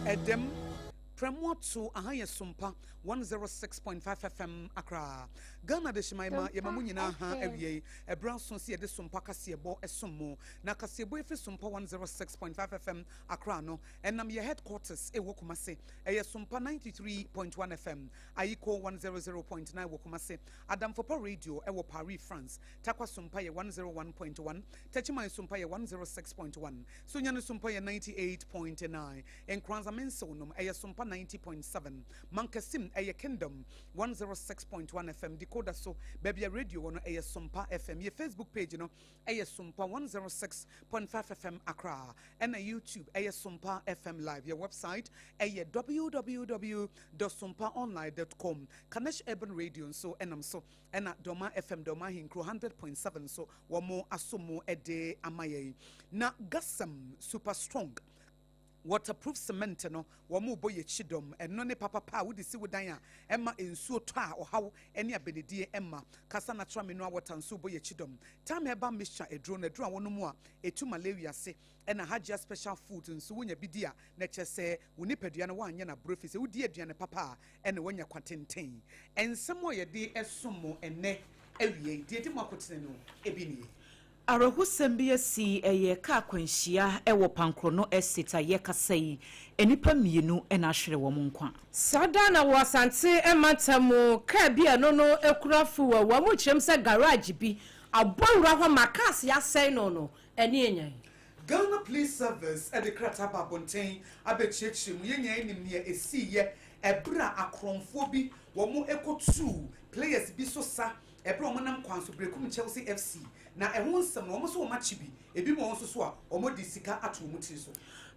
Ɛdɛm, Prɛmo ato aha yɛ Sompa 106.5 FM Accra. Ghana Adehyeman ma yɛma mo nyinaa ha awiei. Ɛberɛ aso sɛ yɛde Sompa kaseɛbɔ som mo. Na kaseɛbɔ yi firi Sompa 106.5 FM Accra no, ɛnam yɛ headquarters ɛwɔ Kumasi. Ɛyɛ Sompa 93.1 FM, Ayiko 100.9 wɔ Kumasi, Adamfopa Radio ɛwɔ Paris, France, Tarkwa Sompa yɛ 101.1, Techiman Sompa yɛ 106.1, Sunyani Sompa yɛ 98.9, Nkoranza Mensew nom ɛyɛ Sompa 90.7, Mankasim ɛyɛ Kingdom 106.1 FM, Decoder so baabi a radio wɔ no ɛyɛ Sompa FM. Yɛ Facebook page no ɛyɛ Sompa 106.5 FM Accra, ɛna YouTube ɛyɛ Sompa FM Live. Yɛ website ɛyɛ www.sompaonline.com. Kanesh Urban Radio nso ɛnam so, ɛna Dɔma FM Dɔma Ahenkuro 100.7 nso wɔn aso mu ɛde ama yɛn. Na Gasam Super Strong waterproof cement no wɔn bɔ yɛ kyidɔm. Ɛno ne papapa a wode si wo dan a ɛma nsuo tɔ a ɔhaw ne abenedie ɛma. Kasa Natural Mineral Water nso bɔ yɛ kyidɔm. Time Herbal Mixture aduro no aduro a wɔnom a ɛtu malaria ase. Ɛna Hajia Special Food nso wonya bi di a na kyerɛ sɛ wo nipadua no woanyɛ no aborɔ, fi sɛ wodi aduane papa a ɛna woanya kwatenten. Nsɛm a yɛde ɛsom mo ɛnɛ awie deɛ di mo akotene no ebi nie. Awerɛhosɛm bi asi, ɛyɛ kaa akwanhyia wɔ Pankrono Estate a yɛkasa yi, nnipa 2 na ahwere wɔn nkwa. Saa da na wɔ Asante mantam mu, kaa bi a ɛno no kura fuel, wɔn mu kyerɛm sɛ garage bi abɔ wura hɔ ma cars asɛe no no, ɛne enyan. Ghana Police Service de krataa ba abɔnten abɛkyerɛkyerɛ mu. Yɛn nyinaa nim nea ɛsiiɛ ɛberɛ a akorɔmfoɔ bi wɔn kɔtuu players bi so sa ɛberɛ a wɔnam kwan so Berekum Chelsea FC, na ɛho nsɛm no wɔn nso wɔn akyi bi, ebi mu wɔn nso so a wɔn de sika ato wɔn tiri so.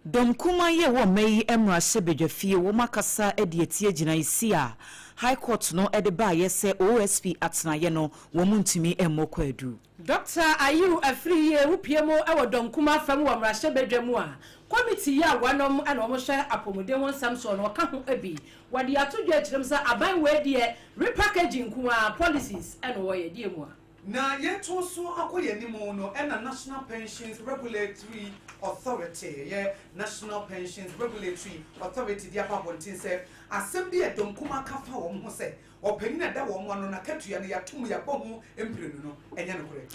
Dɔm kuma yi a ɛwɔ mma yi mmarahyɛ badwafie wɔn akasa de atie gyinaesi a High Court no de baeɛ sɛ OSP atenaeɛ no wɔn ntumi mmɔ kwaadu. Dr. Ayew Afriyie wopie mu wɔ dɔm kuma fam wɔ mmarahyɛ badwa mu a kɔmiti yi a wɔnom na wɔhwɛ apɔmuden ho nsɛm soɔ no ɔka ho bi. Wɔde ato dwa akyerɛm sɛ aban wei deɛ repackaging nko ara policies na wɔyɛ deɛ mu a. Na yɛto so akɔ yɛn anim no, ɛna National Pensions Regulatory Authority, ɛyɛ National Pensions Regulatory Authority de aba abɔnten sɛ asɛm bi a dɔm kumaa ka fa wɔn ho sɛ ɔpanyin a ɛda wɔn ano n'akatua no yɛato mu yɛabɔ ho mprenu no, ɛnyɛ nokorɛ.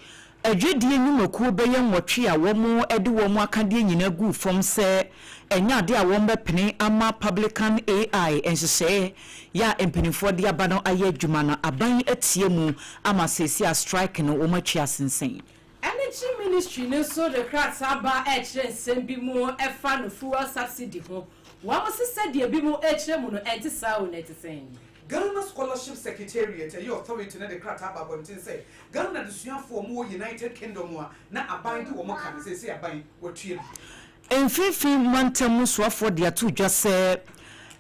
Adwadie nnwumakuo bɛyɛ 8 a wɔde wɔn akadeɛ nyinaa guu fam sɛ ɛnyɛ adeɛ a wɔbɛpene ama Publican AI nhyehyɛeɛ yɛ a mpanimfoɔ de aba no ayɛ adwuma no, aban atia mu ama seesei a strike no wɔatwi asensɛn. Energy Ministry no nso de krataa ba ɛrekyerɛ nsɛm bi mu ɛfa no fuel subsidy ho. Wɔn se sɛdeɛ bi mu ɛrekyerɛ mu no ɛnte saa o, na ɛte sɛn? Ghana Scholarship Secretariat ɛyɛ authority no de krataa ba abɔnten sɛ Ghana adesuafoɔ a wɔwɔ United Kingdom a na aban de wɔn ka no seesei aban watua bi. Mfinfin mantam mu soafoɔ de ato dwa sɛ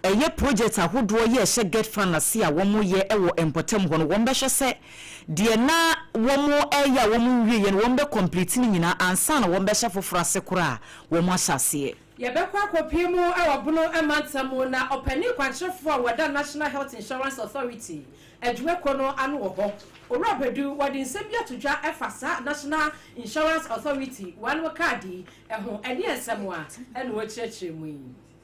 ɛyɛ project ahodoɔ yɛ ɛhyɛ GetFund ase a wɔn yɛ wɔ mpɔtam hɔ no wɔn bɛhwɛ sɛ deɛ na wɔn ɛyɛ a wɔn nwieɛ no wɔn bɛ complete ne nyinaa ansa na wɔn bɛhyɛ foforɔ ase koraa a wɔn ahyɛ aseɛ. Yɛbɛkɔ akɔpie mu wɔ Bono mantam mu na ɔpanin kwankyerɛfoɔ a wɔda National Health Insurance Authority adwumakuo no ano wɔ hɔ, Owura Badu, wɔde nsɛm bi ato dwa ɛfa saa National Insurance Authority wɔn kaadi yi ho. Ɛdeɛn nsɛm a ɛna wɔkyerɛkyerɛ mu yi?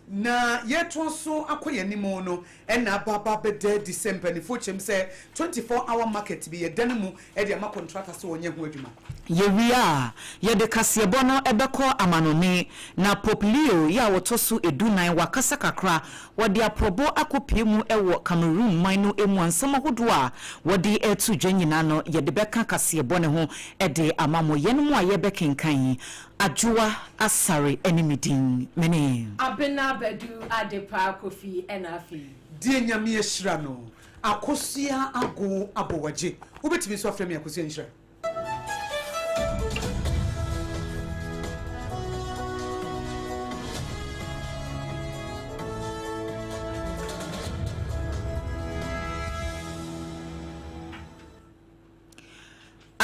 Na yɛtoa so akɔ yɛn anim no, ɛna aba aba abɛda adi sɛ mpanimfoɔ kyɛm sɛ 24 hour market bi yɛda no mu de ama contractor sɛ wɔnyɛ ho adwuma. Yɛwie a, yɛde kaseɛbɔ no bɛkɔ amanɔne, na Pope Leo yi a ɔtɔ so 14 wakasa kakra, wɔde aprɔbɔ akɔpue mu wɔ Cameroon man no mu a nsɛm ahodoɔ a wɔde reto dwa nyinaa no yɛde bɛka kaseɛbɔ no ho de ama mo. Yɛn mo a yɛbɛkenkan yi, Adwoa Asare ne me din, me ne. Abena Badu Adepa Kofi ɛna afei. Deɛ Nyame ahyira no, Akosua Ago Abowagye. Wobɛtumi nso afrɛ me Akosua Nhyira.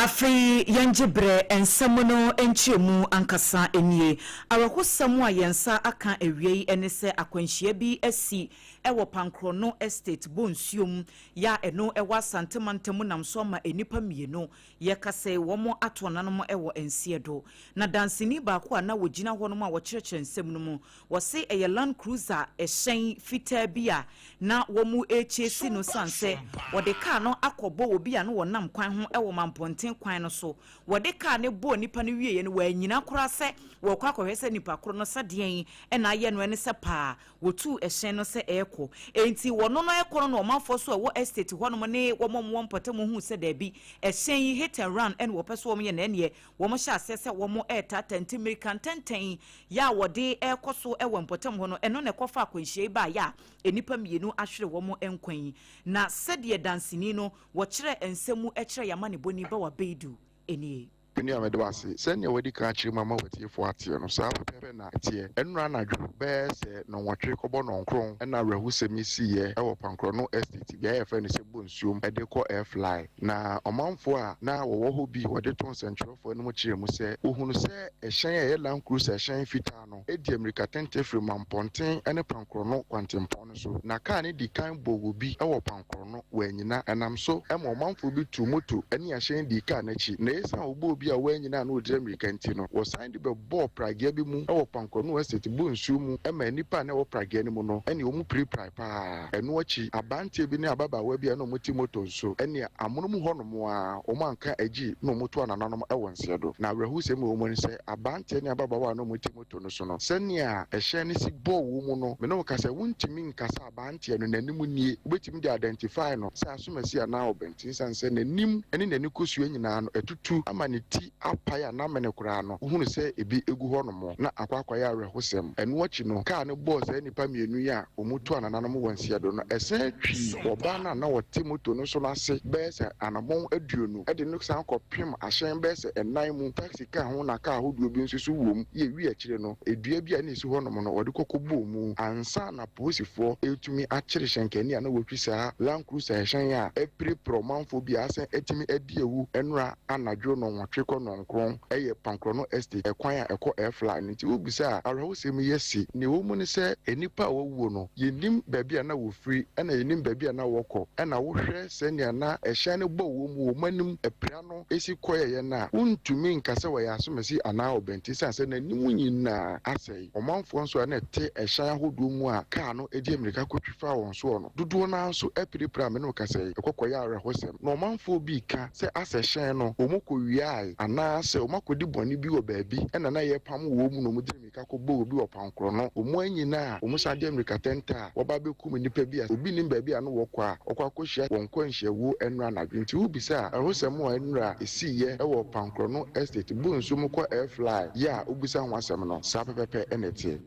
Afei yɛngye berɛ, nsɛm no nkyerɛmu ankasa nie. Awerɛhosɛm a yɛn nsa aka awia yi ne sɛ akwanhyia bi asi wɔ Pankrɔno Estate Bonsuom yɛ a ɛno wɔ Asante mantam nam so ama nnipa mmienu yɛka sɛ wɔn ato ananom wɔ nseɛ do. Na danseni baako a na wɔgyina hɔnom a wɔkyerɛkyerɛ nsɛm no mu, wɔse ɛyɛ Land Cruiser ɛhyɛn fitaa bi a na wɔn rekyesi no san sɛ wɔde kaa no akɔbɔ obi a no wɔnam kwan ho wɔ mampɔnten kwan no so. Wɔde kaa no bɔɔ nipa no wieɛ no, wɔanyina koraa sɛ wɔkɔ akɔhwɛ sɛ nipa koro no sɛdeɛn ɛna ayɛ no ɛne sɛ paa wɔtuu ɛhyɛn no sɛ ɛrekɔ. Enti wɔno no ɛkɔ no na ɔmanfoɔ so a ɛwɔ estate hɔnom ne wɔn a wɔwɔ mpɔtam huu sɛ daabi, ɛhyɛn yi hit and run ɛna wɔpɛ so wɔn yɛ na ɛneɛ wɔn hyɛ aseɛ sɛ wɔn ɛretaataa nti mmirika ntɛntɛn yɛ a wɔde ɛrekɔ so ɛwɔ mpɔtam hɔ no ɛno na ɛkɔfa akwanhyia yi baeɛ a nnipa mmienu ahwere wɔn nkwa yi. Na sɛdeɛ danseni no wɔkyerɛ nsɛm mu kyerɛ yɛn amanebɔni Bawa Beidu nie. Nua, meda wo ase. Sɛnea woadi kan akyerɛ mu ama w'atiefo ateɛ no, saa pɛpɛɛpɛ na ɛteɛ. Ɛnnora anadwo bɛyɛ sɛ nnɔnwɔtwe kɔbɔ nnɔnkron na awerɛhosɛm yi siiɛ wɔ Pankrɔno Estate, beae a yɛfrɛ no sɛ Bonsuom, de kɔ Airfly. Na ɔmanfoɔ a na wɔwɔ hɔ bi wɔde too nsɛntwerɛfoɔ anim kyerɛɛ mu sɛ wɔhunu sɛ ɛhyɛn a ɛyɛ Land Cruiser hyɛn fitaa no di ammirika tenten firi Mampɔnten ne Pankrɔno kwantempɔn no so. Na kaa no di kan bɔɔ obi wɔ Pankrɔno, wannyina. Ɛnam so ma ɔmanfoɔ bi tuu moto ne ahyɛn dii kaa no akyi. Na esiane wɔbɔɔ obi a wannyina a na ɔdi ammirika nti no, wɔsan de bɛbɔɔ pragea bi mu wɔ Pankrɔno Estate Bonsuo mu ma nnipa a na ɛwɔ pragea no mu no ne wɔn pirapirae pa ara. Ɛno akyi, aberanteɛ bi ne ababaawa bi a na wɔte moto nso ne amonom hɔnom ara wɔanka agyi na wɔtoaa nananom wɔ nseɛ do. Na awerɛhosɛm a ɛwɔ mu ne sɛ, aberanteɛ ne ababaawa a na wɔte moto no so no, sɛnea ɛhyɛn no si bɔɔ wɔn mu no, me ne wo ka sɛ, wontumi nka sɛ aberanteɛ no n'anim nie. Wobɛtumi de identify no sɛ asomasi anaa ɔbɛnti esiane sɛ n'anim ne n'ani kosua nyinaa no atutu ama ne ti apae a n'amene koraa no, wohunu sɛ ebi gu hɔnom na akɔ akɔyɛ awerɛhosɛm. Ɛno akyi no, kaa no bɔɔ saa nnipa mmienu yi a wɔtoaa nananom wɔ nseɛ do no, ɛsan twii ɔbaa no a na ɔte moto no so no ase bɛyɛ sɛ anammɔn 20 de no san kɔpem ahyɛn bɛyɛ sɛ nnan mu, taxi ka ho na kaa ahodoɔ bi nso so wom. Yɛ wie akyire no, dua bi a na ɛsi hɔnom no, wɔde kɔ kɔbɔɔ mu ansa na apolisifoɔ retumi akyere hyɛnkani a na wɔretwi saa Land Cruiser hyɛn a apirapira ɔmanfoɔ bi a asan atumi adi awu nnora anadwo nnɔnwɔtwe kɔ nnɔnkron yɛ Pankrɔno Estate ɛkwan a ɛkɔ Airfly no. Nti wobisa a, awerɛhosɛm yi asi. Nea ɛwɔ mu ne sɛ nnipa a wɔawuo no, yɛnnim baabi a na wɔfiri ɛna yɛnnim baabi a na wɔkɔ. Ɛna wohwɛ sɛnea na ɛhyɛn no bɔ wɔn mu, wɔn anim apira no si kɔeɛ no a, wontumi nka sɛ wɔyɛ asomasi anaa ɔbɛnti esiane sɛ n'anim nyinaa asɛe. Ɔmanfoɔ nso a na ɛte ɛhyɛn ahodoɔ mu a kaa no de mmirika kɔtwi faa wɔn soɔ no, dodoɔ no ara nso apirapira a me ne wo kasa yi, ɛkɔ kɔyɛ awerɛhosɛm. Na ɔmanfoɔ bi reka sɛ asɛ hyɛn no wɔkɔwiae anaasɛ wɔakɔdi bɔne bi wɔ baabi na na yɛrepamo wɔn na wɔde mmirika kɔbɔɔ obi wɔ pankorɔ no, wɔn anyina a wɔsan de mmirika tɛntɛ a wɔba abɛkum nnipa bi a obi nnim baabi a na wɔkɔ a wɔkɔ akɔhyia wɔn nkwanhyiawuo nnora anadwo. Nti wobisa a, awerɛhosɛm a nnora ɛsiiɛ wɔ Pankorɔno Estate, Bonsu mu kɔ Airfly yɛ a wobisa ho asɛm no, saa pɛpɛpɛ na ɛteɛ.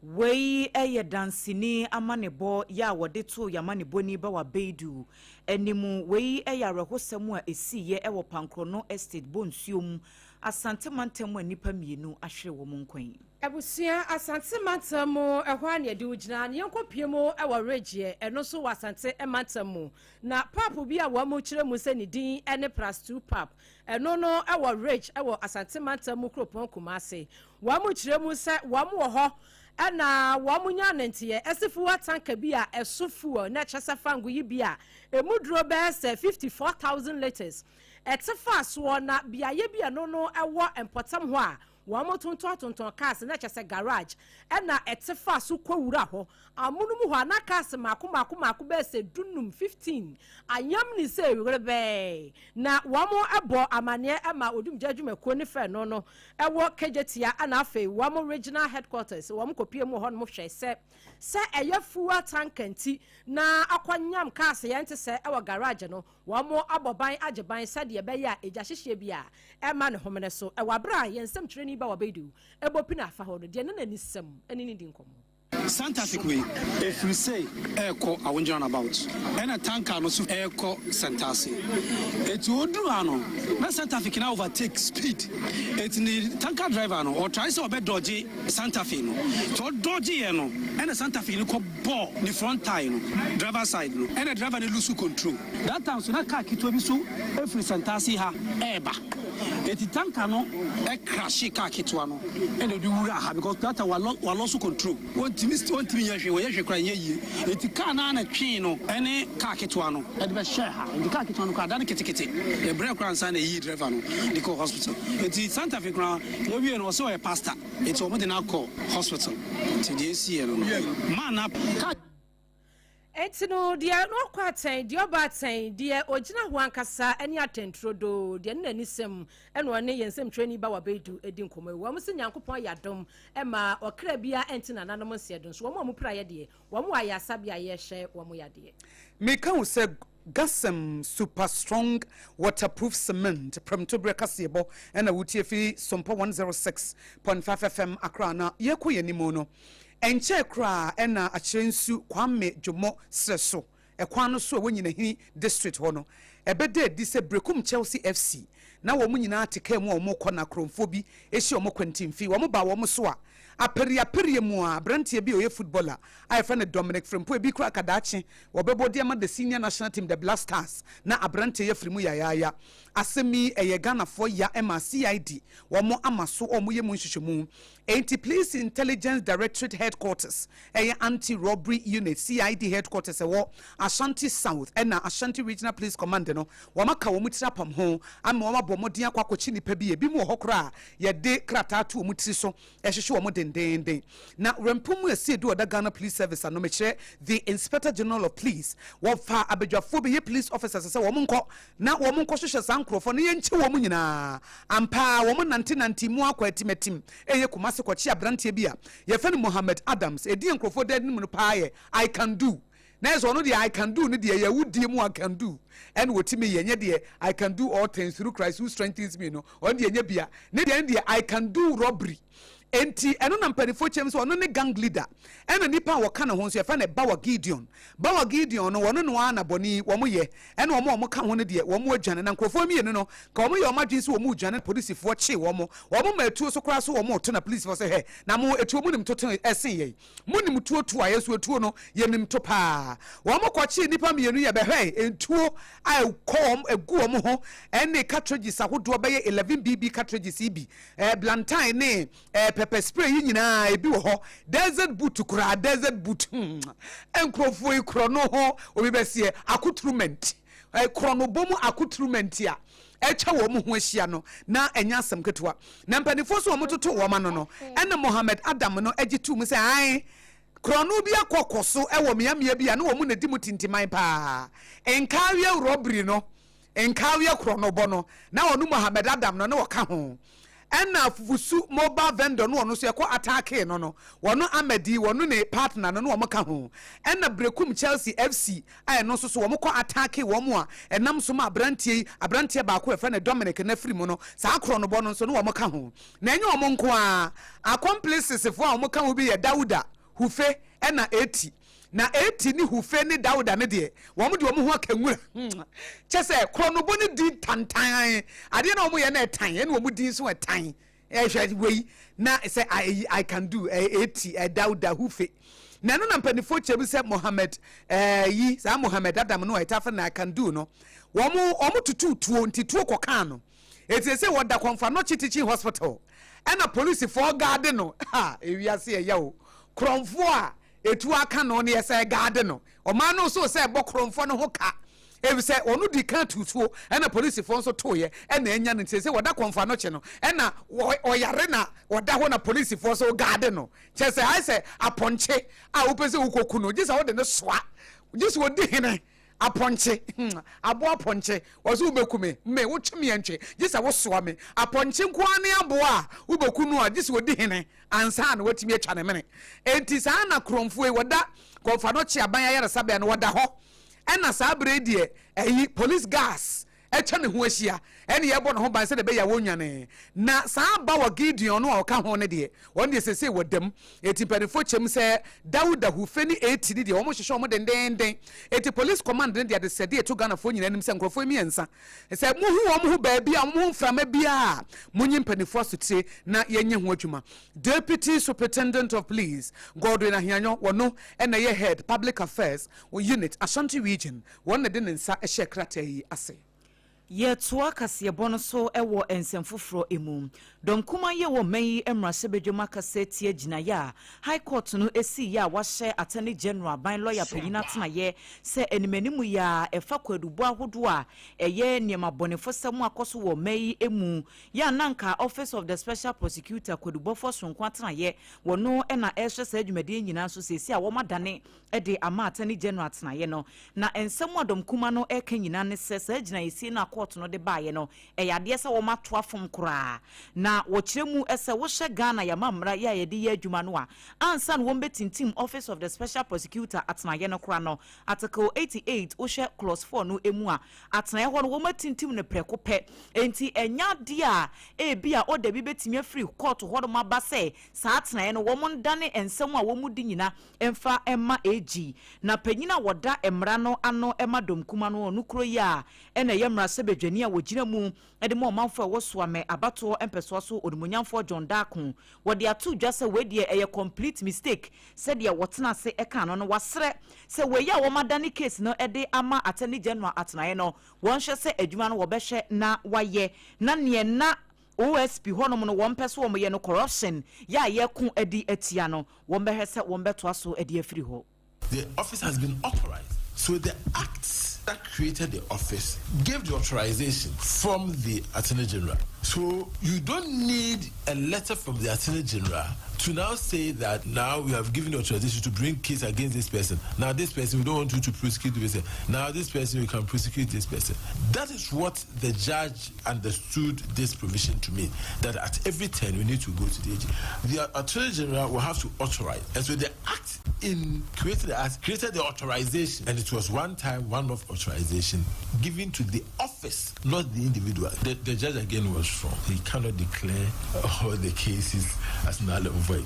Wei yɛ danseni amanebɔ yɛ a wɔde too Yamanebɔni Bawa Beidu anim. Wei yɛ awerɛhosɛm a ɛsiiɛ wɔ Pankorɔno Estate, Bonsuom, Asante mantam a nnipa mmienu ahwere wɔn nkwa yi. Abusua, Asante mantam mu, ɛhɔ ara na yɛde wo gyina. Na yɛnkɔpue mu wɔ Regyeɛ, ɛno nso wɔ Asante mantam mu. Na pap bi a wɔkyerɛ mu sɛ ne din ne Plus Two Pap, ɛno no wɔ Ridge wɔ Asante mantam mu kuropɔn Kumasi. Wɔkyerɛ mu sɛ wɔn wɔ hɔ na wɔn nya ne nteɛ ɛsi fuel tanker bi a ɛso fuel na ɛkyɛ sɛ fango yi bi a emu duro bɛyɛ sɛ 54,000 litres ɛte fa soɔ na beaeɛ bi ɛno no ɛwɔ mpɔtam hɔ a wɔn tontɔn tontɔn cars na kyɛ sɛ garage ɛna ɛte fa so kɔ wura hɔ amono mu hɔ a na cars mako mako mako bɛyɛ sɛ 15, 15 anyam ne sɛ ewurebɛɛ na wɔn ɛbɔ amaneɛ ɛma odumgya adwumakuo ne fɛ no ɛwɔ Kejetia ɛna afei wɔn regional headquarters wɔn kɔpie mu hɔ nom hwɛ sɛ ɛyɛ fuel tanker nti na akɔnyam cars yɛn te sɛ ɛwɔ garage no wɔn abɔ ban agye ban sɛdeɛ ɛbɛyɛ a egya hyehyɛ bi a ɛma ne homene so ɛwɔ abere a yɛn nsɛm twerɛni ba wɔ bɛyidu ɛbɔ pina afa hɔ no deɛ ne n'ani sɛm ɛne ne di nkɔmɔ. Santa Fe wei ɛfiri sɛ ɛrekɔ Awonji roundabout, ɛna tanker no so ɛrekɔ Santase. Eti oduru ha no, na Santa Fe na overtake speed. Eti ne tanker driver no ɔtry sɛ ɔbɛ Santa Fe no, nti ɔdodge yɛ no, ɛna Santa Fe no kɔ bɔ ne front tire no, driver side no, ɛna driver no lose control. That time so na car ketewa bi so efiri Santase ha ɛɛba, eti tanker no ɛcrash car ketewa no, ɛna ɔde wura ha, because that time walose control, wɔntumi nyɛ hwee, wɔyɛ hwee koraa nyɛ yie. Eti car naa na twee no ɛne car ketewa no ɛde bɛhyɛ ha. Nti car ketewa no koraa ada no ketekete, ɛbrɛ koraa nsa na eyi driver no de kɔ hospital. Eti Santa Fe koraa yɛwie no, ɔsɛ ɔyɛ pastor, eti wɔn de no akɔ hospital. Nti deɛ esi yɛ no maa na car. Eti no deɛ ɔkɔ atɛn, deɛ ɔba atɛn, deɛ ogyina hɔ ankasa ne atɛnturodo deɛ ne n'ani sɛm, ɛna ɔne yɛn nsɛmtwerɛni ba wabɛdu edi nkɔmɔ yi. Wɔn sɛ Nyankopɔn ayɛ adom ɛma ɔkra bia ɛnti nananom nseɛ do nso, wɔn a wɔn pira yɛ deɛ, wɔn wɔ ayasabea a yɛhyɛ wɔn yadeɛ. Meka wo sɛ Gasem Super Strong Waterproof Cement prɛmtoberɛ kaseɛbɔ ɛna wotie fi Sompa 106.5 FM Accra. Na yɛkɔ yɛn anim no, ɛnkyɛɛ koraa ɛna Akyerɛ Kwame Dwomɔ serɛ so ɛkwan no so a ɛwɔ Nyinahini District hɔ no, ɛbɛda adi sɛ Brekum Chelsea FC na wɔn nyinaa te kaa mu a wɔn kɔ, na kuromfoɔ bi ahyia wɔn kwantimfi, wɔn ba wɔn so a apɛriapɛriɛ mu a, aberanteɛ bi a ɔyɛ footballer a yɛfrɛ no Dominic Frempo, ebi kura kadaakye wɔbɛbɔ de ama the senior national team, the Black Stars, na aberanteɛ yɛ firi mu yayaaya. Asɛm yi ɛyɛ Ghanafoɔ ya, ɛma CID wɔn ama so, wɔn yɛ mu nhwehwɛmu. Enti Police Intelligence Directorate headquarters, ɛyɛ Anti-Robbery Unit, CID headquarters ɛwɔ Ashanti South ɛna Ashanti Regional Police Command no, wɔn aka wɔn tiri apam ho ama wɔn abɔ mmɔden akɔ akɔkyi nipa bi. Ebi mu wɔ hɔ koraa, yɛde krataa to wɔn tiri so, ɛhyehyɛ wɔn dendenden. Na rɛmpo mu esi edu ɔda Ghana Police Service ano, mekyerɛ the Inspector General of Police, wɔfa abadwafoɔ bi yɛ police officers sɛ wɔn nkɔ na wɔn nkɔ hyehyɛ saa nkurɔfoɔ na yɛnkye wɔn nyinaa. Ampa, wɔn nante mu akɔ atimatim, ɛyɛ Kumase, kɔkye aberanteɛ bi a yɛfɛ no Mohammed Adams. Edi nkurɔfoɔ da anim no paa yɛ "I can do". Na yɛ sɛ ɔno deɛ, "I can do" no deɛ, yɛ wudie mu "I can do" ɛna wɔtumi yɛ, nyɛ deɛ "I can do all things through Christ who strengthens me" no. Ɔno deɛ, nyɛ bia ne deɛ, ne deɛ "I can do robbery". Enti ɛno na mpanimfoɔ kyɛm sɛ ɔno ne gang leader, ɛna nipa a wɔka ne ho nso yɛfɛ no Bawa Gideon. Bawa Gideon no, wɔno no ara na bɔne wɔn yɛ, ɛna wɔn a wɔka ho no deɛ, wɔn adwane. Na nkurɔfoɔ mmienu no ka wɔn yɛ wɔn adwene sɛ wɔn redwane, polisifoɔ kye wɔn. Wɔn ma etuo so koraa so wɔn reto, na polisifoɔ sɛ, "Hɛ, na mo etuo mo nim toto ɛsen yɛn? Mo nim tuo to a, yɛn nso etuo no yɛnim to paa." Wɔn kɔkye nipa mmienu yɛ bɛhwɛ ntuo a ɛkɔ wɔn egu wɔn ho, ɛne cartridges ahodoɔ bɛyɛ 11 BB cartridges yi bi, blantyre ne pepper spray yi nyinaa ebi wɔ hɔ, desert boot koraa, desert boot. Nkurɔfoɔ yi korɔ no ho obi bɛseɛ accoutrement, korɔ no bɔ mu accoutrement a atwa wɔn ho ahyia no, na ɛnyɛ asɛm ketewa. Na mpanimfoɔ so wɔn toto wɔn ano no, ɛna Mohammed Adam no agye tu mu sɛ ae, korɔno bi akɔ kɔ so ɛwɔ mmeammea bi a na wɔn na di mu tintiman paa, nkaawie robbery no, nkaawie korɔno bɔ no, na ɔno Mohammed Adam no na wɔka ho. Ɛna Fufusu mobile vendor no, ɔno nso yɛkɔ attack no, wɔno Amadi, wɔno ne partner no na wɔn ka ho. Ɛna Brekum Chelsea FC a ɛno nso so wɔn kɔ attack wɔn a ɛnam so ma aberanteɛ yi, aberanteɛ baako a yɛfrɛ no Dominic na firi mu no, saa korɔ no bɔ no nso no wɔn ka ho. Na ɛnyɛ wɔn nko ara, accomplices foɔ a wɔn ka ho bi yɛ Dawuda Hufe ɛna Eti. Na Eti ne Hufe ne Dawuda ne deɛ, wɔn de wɔn ho aka nwura kyɛ sɛ korɔnobɔ no di tantan adeɛ na wɔn yɛ no ɛtan, ɛna wɔn di nso ɛtan. Ɛhwɛ wei na sɛ ayi "I can do" Eti, Dawuda Hufe, na ɛno na mpanimfoɔ kyerɛ bi sɛ Mohammed yi, saa Mohammed Adam no a ɛta fɛ na "I can do" no, wɔn tutu tuo nti tuo kɔkaa no. Eti sɛ wɔda Kɔnfa Nɔkye Teaching Hospital, ɛna polisifoɔ guard no. Ha, ewiase ɛyɛ o. Korɔnfoɔ a etu aka no ne yɛsɛ guard no, ɔman no nso sɛ ɛbɔ korɔnfoɔ no ho ka, efisɛ ɔno di kan tutuo, ɛna polisifoɔ nso toeɛ ɛna anya no. Nti sɛ wɔda Kɔnfa Nɔkye no, ɛna ɔyare na wɔda hɔ na polisifoɔ so guard no, kyerɛ sɛ ayɛ sɛ apɔnkye a wopɛ sɛ wokɔku no, gye sɛ wode ne soa, gye sɛ wɔdi hene. Apɔnkye, aboa apɔnkye, wɔsɛ wobɛku me, wotwe me ɛntwe, gye sɛ wosoa me. Apɔnkye nko ara ne aboa a wobɛku no a, gye sɛ wɔdi hene ansa na watumi atwa ne mene. Enti saa na kurɔmfoɔ yi wɔda Kɔmfa no kye aban ayaresabea no, wɔda hɔ, ɛna saa berɛ yi deɛ ɛyi police gas. atwa ne ho ahyia ɛne yɛbɔ ne ho ban sɛdeɛ ɛbɛyɛ a wɔnnwane. Na saa Bawa Gideon no a ɔka ho no deɛ, wɔn deɛ seesei wɔda mu. Enti mpanimfoɔ kyɛm sɛ Dauda, Hufe ne Eti no deɛ, wɔhwehwɛ wɔn dendeenden. Enti Police Command no de adesrɛdeɛ reto Ghanafoɔ nyinaa anim sɛ nkurɔfoɔ yi mmiɛnsa, sɛ mohu wɔn ho baabi a wɔn ho mframa biara a, monyi mpanimfoɔ asotire na yɛnyɛ ho adwuma. Deputy Superintendent of Police, Godwin Ahianyo, wɔno na ɛyɛ Head, Public Affairs Unit, Ashanti Region, wɔn na ɛde ne nsa hyɛɛ krataa yi ase. Yɛtoa kaseɛbɔ no so wɔ nsɛm foforɔ mu. Dɔm kumaa yi a ɛwɔ ɔman yi mmarahyɛbadwam akasa atia gyinaeɛ a High Court no siiɛ a wɔahyɛ Attorney General aban lɔya panyin atenaeɛ sɛ animanimu yi ara ɛfa kwaadubɔ ahodoɔ a ɛyɛ nneɛma bɔnefosɛm a akɔ so wɔ ɔman yi mu yɛ a na anka Office of the Special Prosecutor kwadubɔfoɔ soronko atenaeɛ wɔ no na ɛrehwɛ saa dwumadie yi nyinaa so seesei a wɔadane de ama Attorney General atenaeɛ no. Na nsɛm a dɔm kuma no reka nyinaa ne sɛ saa gyinaeɛsie no a kɔɔto no de baeɛ no, ɛyɛ adeɛ sɛ wɔato afom koraa. Na wɔkyerɛ mu sɛ wohyɛ Ghana yɛn amammara yi a yɛde yɛ adwuma no a, ansa na wɔbɛtintim Office of the Special Prosecutor atenaeɛ no koraa no, Article 88 wohwɛ Clause 4 no mu a, atenaeɛ hɔ no wɔatintim no prɛko pɛ. Enti ɛnyɛ adeɛ a ebia order bi bɛtumi afiri kɔɔto hɔnom aba sɛ saa atenaeɛ no wɔndane nsɛm a wɔdi nyina mfa mma AG, na panyin a wɔda mmara no ano ma dɔm kuma no, ɔno koro yi ara na ɛyɛ mmarahyɛbadwani a wɔgyina mu de ma ɔmanfoɔ a ɛwɔ Suame abatoɔ mpɛsoa so Onimuonyamfoɔ John Darko. Wɔde ato dwa sɛ wei deɛ ɛyɛ complete mistake sɛdeɛ wɔtena ase kaa no no. Wɔasrɛ sɛ wei a wɔadane case no de ama Attorney General atenaeɛ no, wɔnhwɛ sɛ adwuma no wɔbɛhwɛ na wɔayɛ na neɛ na OSP hɔnom no wɔn pɛ sɛ wɔn yɛ no corruption yɛ a yɛko de atia no wɔn bɛhwɛ sɛ wɔn bɛtoa so de afiri hɔ. The office has been authorized. So the act that created the office gave the authorization from the Attorney General. So you don't need a letter from the Attorney General to now say that now we have given the authorization to bring case against this person. Now this person, we don't want you to prosecute this person. Now this person, we can prosecute this person. That is what the judge understood this provision to mean, that at every turn we need to go to the AG. The Attorney General will have to authorize. And so the act in created the act created the authorization, and it was one time, one-off authorization given to the office, not the individual. The, the judge again was wrong. He cannot declare all the cases as null and void.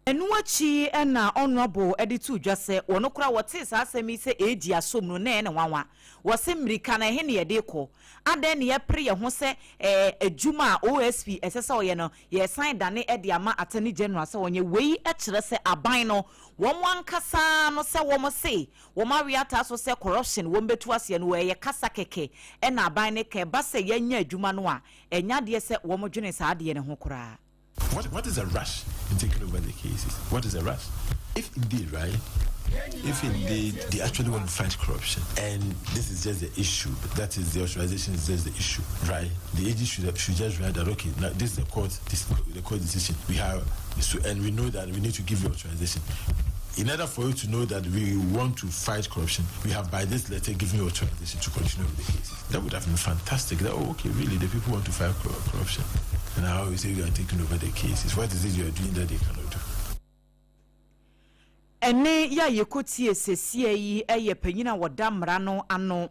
Ɛno akyi na Honourable de too dwa sɛ wɔn koraa wɔtee saa asɛm yi sɛ ɛredi asom no na ɛyɛ no nwanwa. Wɔse mmirika no ɛhe na yɛde rekɔ? Adɛn na yɛpere yɛn ho sɛ ɛɛ adwuma a OSP ɛsɛ sɛ ɔyɛ no yɛresan dane de ama Attorney General sɛ ɔnyɛ? Wei kyerɛ sɛ aban no wɔn ankasa no sɛ wɔn se wɔn awe ataa so sɛ corruption wɔn bɛtu aseɛ no ɛyɛ kasa kɛkɛ na aban no ka. Ɛba sɛ yɛanya adwuma no a ɛnyɛ adeɛ sɛ wɔn dwene saa adeɛ no ho koraa. What, what is the rush in taking over the cases? What is the rush? If indeed, right? If indeed they actually want to fight corruption, and this is just the issue, that is the authorization is just the issue, right? The AG should, should just write that, okay, now this is the court, this the court decision. We have, so, and we know that we need to give you authorization. In order for you to know that we want to fight corruption, we have by this letter given you authorization to continue with the cases. That would have been fantastic. That, oh, okay, really, the people want to fight corruption. And now you say you are taking over the cases. What is it you are doing that they cannot do? Ɛnne yi a yɛkɔtie seesei yi yɛ panyin a wɔda mmara no ano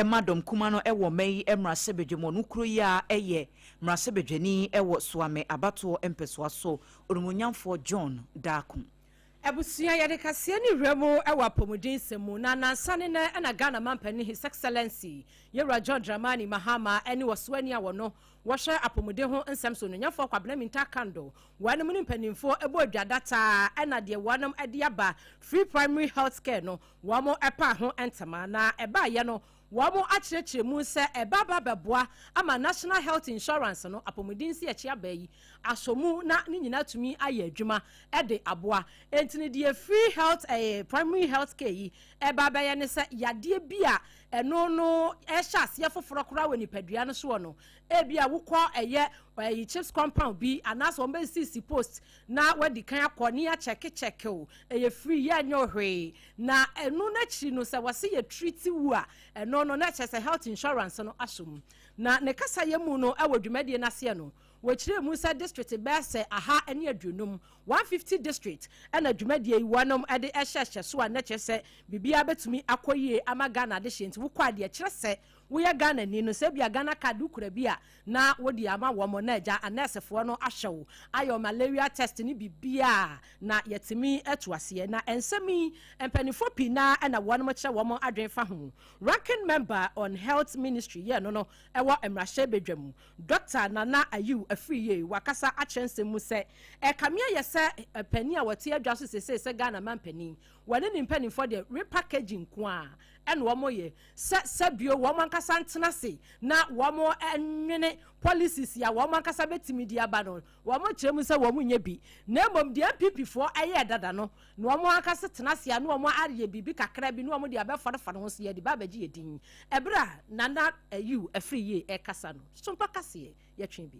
ma dɔm kuma no wɔ ɔman yi mmarahyɛbadwam. Ɔno kuro yi ara yɛ mmarahyɛbadwani wɔ Suame abatoɔ mpɛsoa so, Onimuonyamfoɔ John Darko. Abusua, yɛde kaseɛ ne wura mu wɔ apɔmuden nsɛm mu, na nansa ne nɛ na Ghana manpanin His Excellency Yɛwura John Dramani Mahama ne ɔsoani a wɔno wɔhwɛ apɔmuden ho nsɛm so Onuonyamfoɔ Kwabena Mintah Kando wɔnom ne mpaninfoɔ bɔɔ dwa dataa ɛna deɛ wɔnom de aba Free Primary Health Care no wɔn paa ho ntama na ɛbaeɛ no wɔn akyerɛkyerɛ mu sɛ ɛba aba bɛboa ama National Health Insurance no apɔmuden nsiakyi aba yi asɔ mu na ne nyinaa atumi ayɛ adwuma de aboa. Enti no deɛ free health eh, primary health care yi ɛba abɛyɛ ne sɛ yadeɛ bi a ɛno no ɛhyɛ aseɛ foforɔ koraa wɔ nipadua no soɔ no, ebi a wokɔ ɛyɛ ɛyi chips compound bi anaasɛ wɔn bɛsisi post na wadi kan akɔ ne yɛakyɛke kyɛke o, ɛyɛ free yɛ nyɛ hwee. Na ɛno n'akyiri no sɛ wɔse yɛ treat wu a ɛno no na kyerɛ sɛ health insurance no asɔ mu. Na ne kasayɛ mu no ɛwɔ dwumadie no aseɛ no, Wɔkyerɛɛ mu sɛ district bɛyɛ sɛ aha ne aduonum, 150 district, na dwumadie yi wɔnom de hyɛ hyɛ so a na kyerɛ sɛ biribiara bɛtumi akɔ yie ama Ghana adehyeɛ nti wokɔ a deɛ ɛkyerɛ sɛ Woyɛ Ghanani no, sɛ ebia Ghana card wokura bi a, na wode ama wɔn na agya anɛɛsefoɔ no ahwɛ wo, ayɛ wo malaria test ne biribiara na yɛatumi atu aseɛ. Na nsɛm yi, mpanimfoɔ pii no ara na wɔn kyerɛ wɔn adwene fa ho. Ranking Member on Health Ministry yɛ no no wɔ mmarahyɛbadwam, Dɔkta Nana Ayew Afriyie, wakasa akyerɛ nsɛm mu sɛ, ɛkame ayɛ sɛ panin a ɔte adwa so seesei sɛ Ghana manpanin, wɔne ne mpanimfoɔ deɛ repackaging nko ara na wɔyɛ, sɛ sɛbio wɔn ankasa ntena ase na wɔn nwene policies a wɔn ankasa bɛtumi de aba no, wɔn kyerɛ mu sɛ wɔn nyɛ bi. Na mmom deɛ NPP foɔ yɛɛ dada no, na wɔn ankasa tena ase a na wɔn ayɛ biribi kakra bi na wɔn de abɛfarefare ho so yɛde ba abɛgye yɛ din. Ɛberɛ a Nana Ayew Afriyie ɛrekasa no, Sompa kaseɛ yɛtwe bi.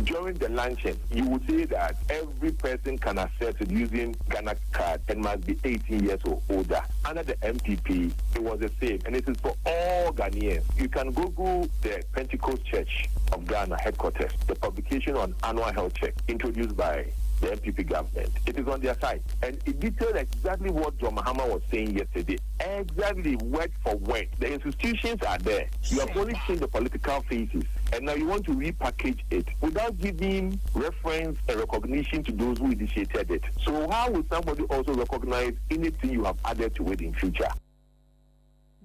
During the luncheon, you would say that every person can access it using Ghana card and must be 18 years or older. Under the NPP, it was the same, and it is for all Ghanaians. You can Google the Pentecost Church of Ghana headquarters, the publication on annual health check introduced by the NPP government. It is on their site, and it detailed exactly what John Mahama was saying yesterday, exactly word for word. The institutions are there. You have only changed the political faces, and now you want to repackage it without giving reference and recognition to those who initiated it. So how will somebody also recognize anything you have added to it in future?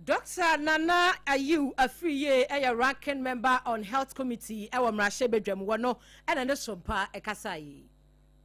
Dɔkta Nana Ayew Afriyie yɛ Ranking Member on Health Committee wɔ Mmarahyɛbadwam. Wɔ no na ne Sompa kasaeɛ yi.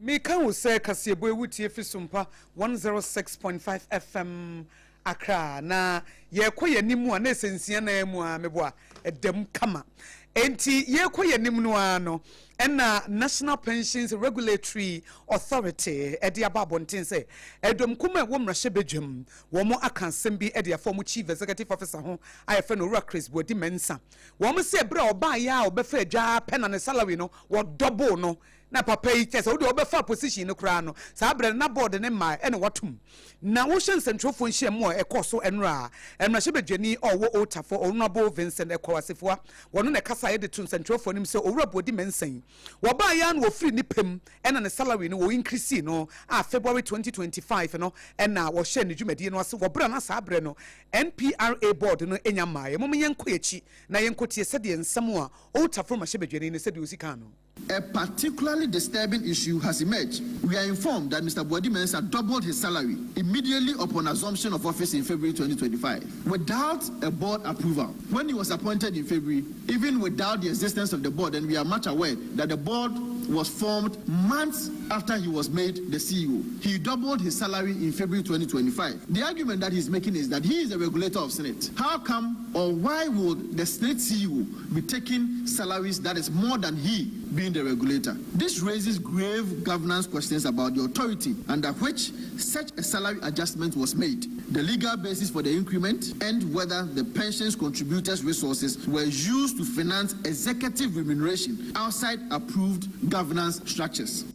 Meka wo sɛ kaseɛbɔ yi wotie fi Sompa 106.5 FM Accra na yɛrekɔ yɛn anim a na ɛsɛ nsia nan mu a meboa ɛda mu kama. Enti yɛrekɔ yɛn anim no ara no ɛna National Pensions Regulatory Authority ɛde aba abɔnten sɛ ɛdɔm kum a ɛwɔ mmarahyɛbadwam wɔn aka asɛm bi de afa wɔn Chief Executive Officer ho a yɛfrɛ no Owura Chris Boadi Mensah. Wɔn se ɛberɛ a ɔbaeɛ a ɔbɛfa adwa ara pɛ na ne salary no wɔdɔboo no. Na papa yi, kyerɛ sɛ wo deɛ wɔbɛfaa position no koraa no, saa berɛ no na board no mmae ɛna watom. Na wohwɛ nsɛntwerɛfoɔ nhyiamu a ɛkɔɔ so nnora a, mmarahyɛbadwani a ɔwɔ Old Tafo, Honourable Vincent Ekow Asefua, wɔno na ɛkasaeɛ de too nsɛntwerɛfoɔ anim sɛ Owura Boadi Mensah yi, wɔbaeɛ ara na wɔfiri ne pɛ mu ɛna ne salary no wɔ increasee no a February 2025 no ɛna wɔhyɛɛ ne dwumadie no ase wɔ berɛ a na saa berɛ no NPRA board no nnya mmaeɛ. Mom yɛnkɔ yɛn akyi na yɛnkɔtie sɛdeɛ nsɛm a Old Tafo mmarahyɛbadwani no sɛdeɛ ɔsi kaa no. A particularly disturbing issue has emerged. We are informed that Mr. Boadi Mensah doubled his salary immediately upon assumption of office in February 2025 without a board approval. When he was appointed in February, even without the existence of the board, and we are much aware that the board was formed months after he was made the CEO. He doubled his salary in February 2025. The argument that he's making is that he is a regulator of SSNIT. How come or why would the SSNIT CEO be taking salaries that is more than he being the regulator? This raises grave governance questions about the authority under which such a salary adjustment was made, the legal basis for the increment, and whether the pensions contributors' resources were used to finance executive remuneration outside approved governance structures.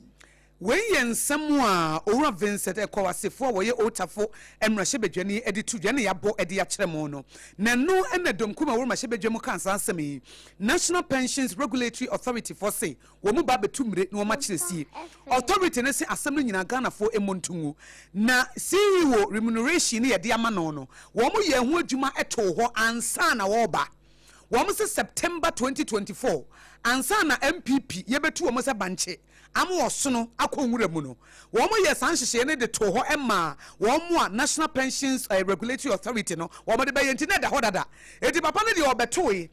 Wei yɛ nsɛm a Owura Vincent Ekow Asefo a wɔyɛ Otafo mmarahyɛbadwani de to dwa na yɛabɔ de akyerɛ mo no. Na ɛno na Dom Kumaa wɔ mmarahyɛbadwa mu kaa saa asɛm yi. National Pensions Regulatory Authority foɔ se wɔn ba abɛtu mmire na wɔn akyerɛ sie. Authority no se asɛm no nyinaa Ghanafoɔ mmɔ nto ngu. Na CEO remuneration no yɛde ama no no, wɔn yɛɛ ho adwuma too hɔ ansa na wɔreba. Wɔn se September 2024 ansa na NPP yɛbɛtu wɔn sɛ bankye ama ɔsono akɔ nwura mu no, wɔyɛɛ saa nhyehyɛeɛ no de too hɔ maa wɔn a National Pensions Regulatory Authority no wɔde bɛyɛ nti na ɛda hɔ dada. Enti papa no deɛ ɔbɛtoe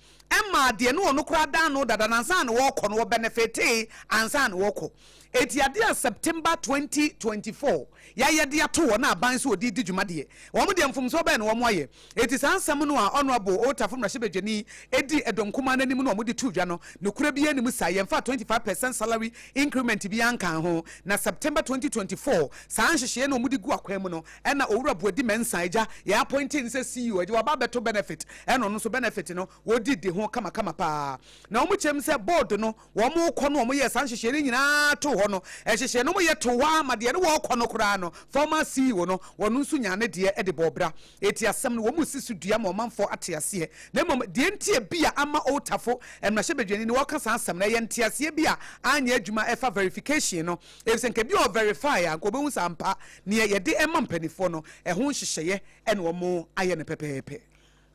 maa deɛ na ɔno koraa da ano dada no ansa na wɔrekɔ no, wɔbɛnɛfetee ansa na wɔrekɔ. Enti adeɛ a September 2024 yɛayɛ de ato hɔ na aban nso wɔde redi dwuma deɛ, wɔn deɛ mfomsoɔ bɛn na wɔayɛ? Enti saa nsɛm no a Honourable Otafo mmarahyɛbadwani dii ɛdɔm kumaa no anim no a wɔde too dwa no, nokorɛ biara nni mu saa. Yɛmfaa 25 percent salary increment biara nkaa ho. Na September 2024 saa nhyehyɛeɛ no a wɔde gu akwan mu no, ɛna Owura Boadi Mensah agya yɛ appointee no sɛ CEO, agya waba abɛto benefit, ɛna ɔno nso benefit no wɔdi di ho kamakama paa. Na wɔkyerɛ mu sɛ board no wɔrekɔ no wɔyɛɛ saa nhyehyɛeɛ no nyinaa too hɔ no, nhyehyɛeɛ no wɔyɛ too hɔ ara ma deɛ ne wɔrekɔ no koraa no, former CEO no, ɔno nso nyaa ne deɛ de bɔɔ bra. Enti asɛm no, wɔresi so dua ma ɔmanfoɔ ate aseɛ. Na mmom, deɛ nti a bi a ama Old Tafo mmarahyɛbadwani no wɔreka saa asɛm no, ɛyɛ nteaseɛ bi a anyɛ adwuma ɛfa verification no. Efisɛ nka bi a ɔverify a, nka ɔbɛhu sɛ ampa, neɛ yɛde ma mpanimfoɔ no, ɛho nhyehyɛeɛ na wɔayɛ no pɛpɛɛpɛ.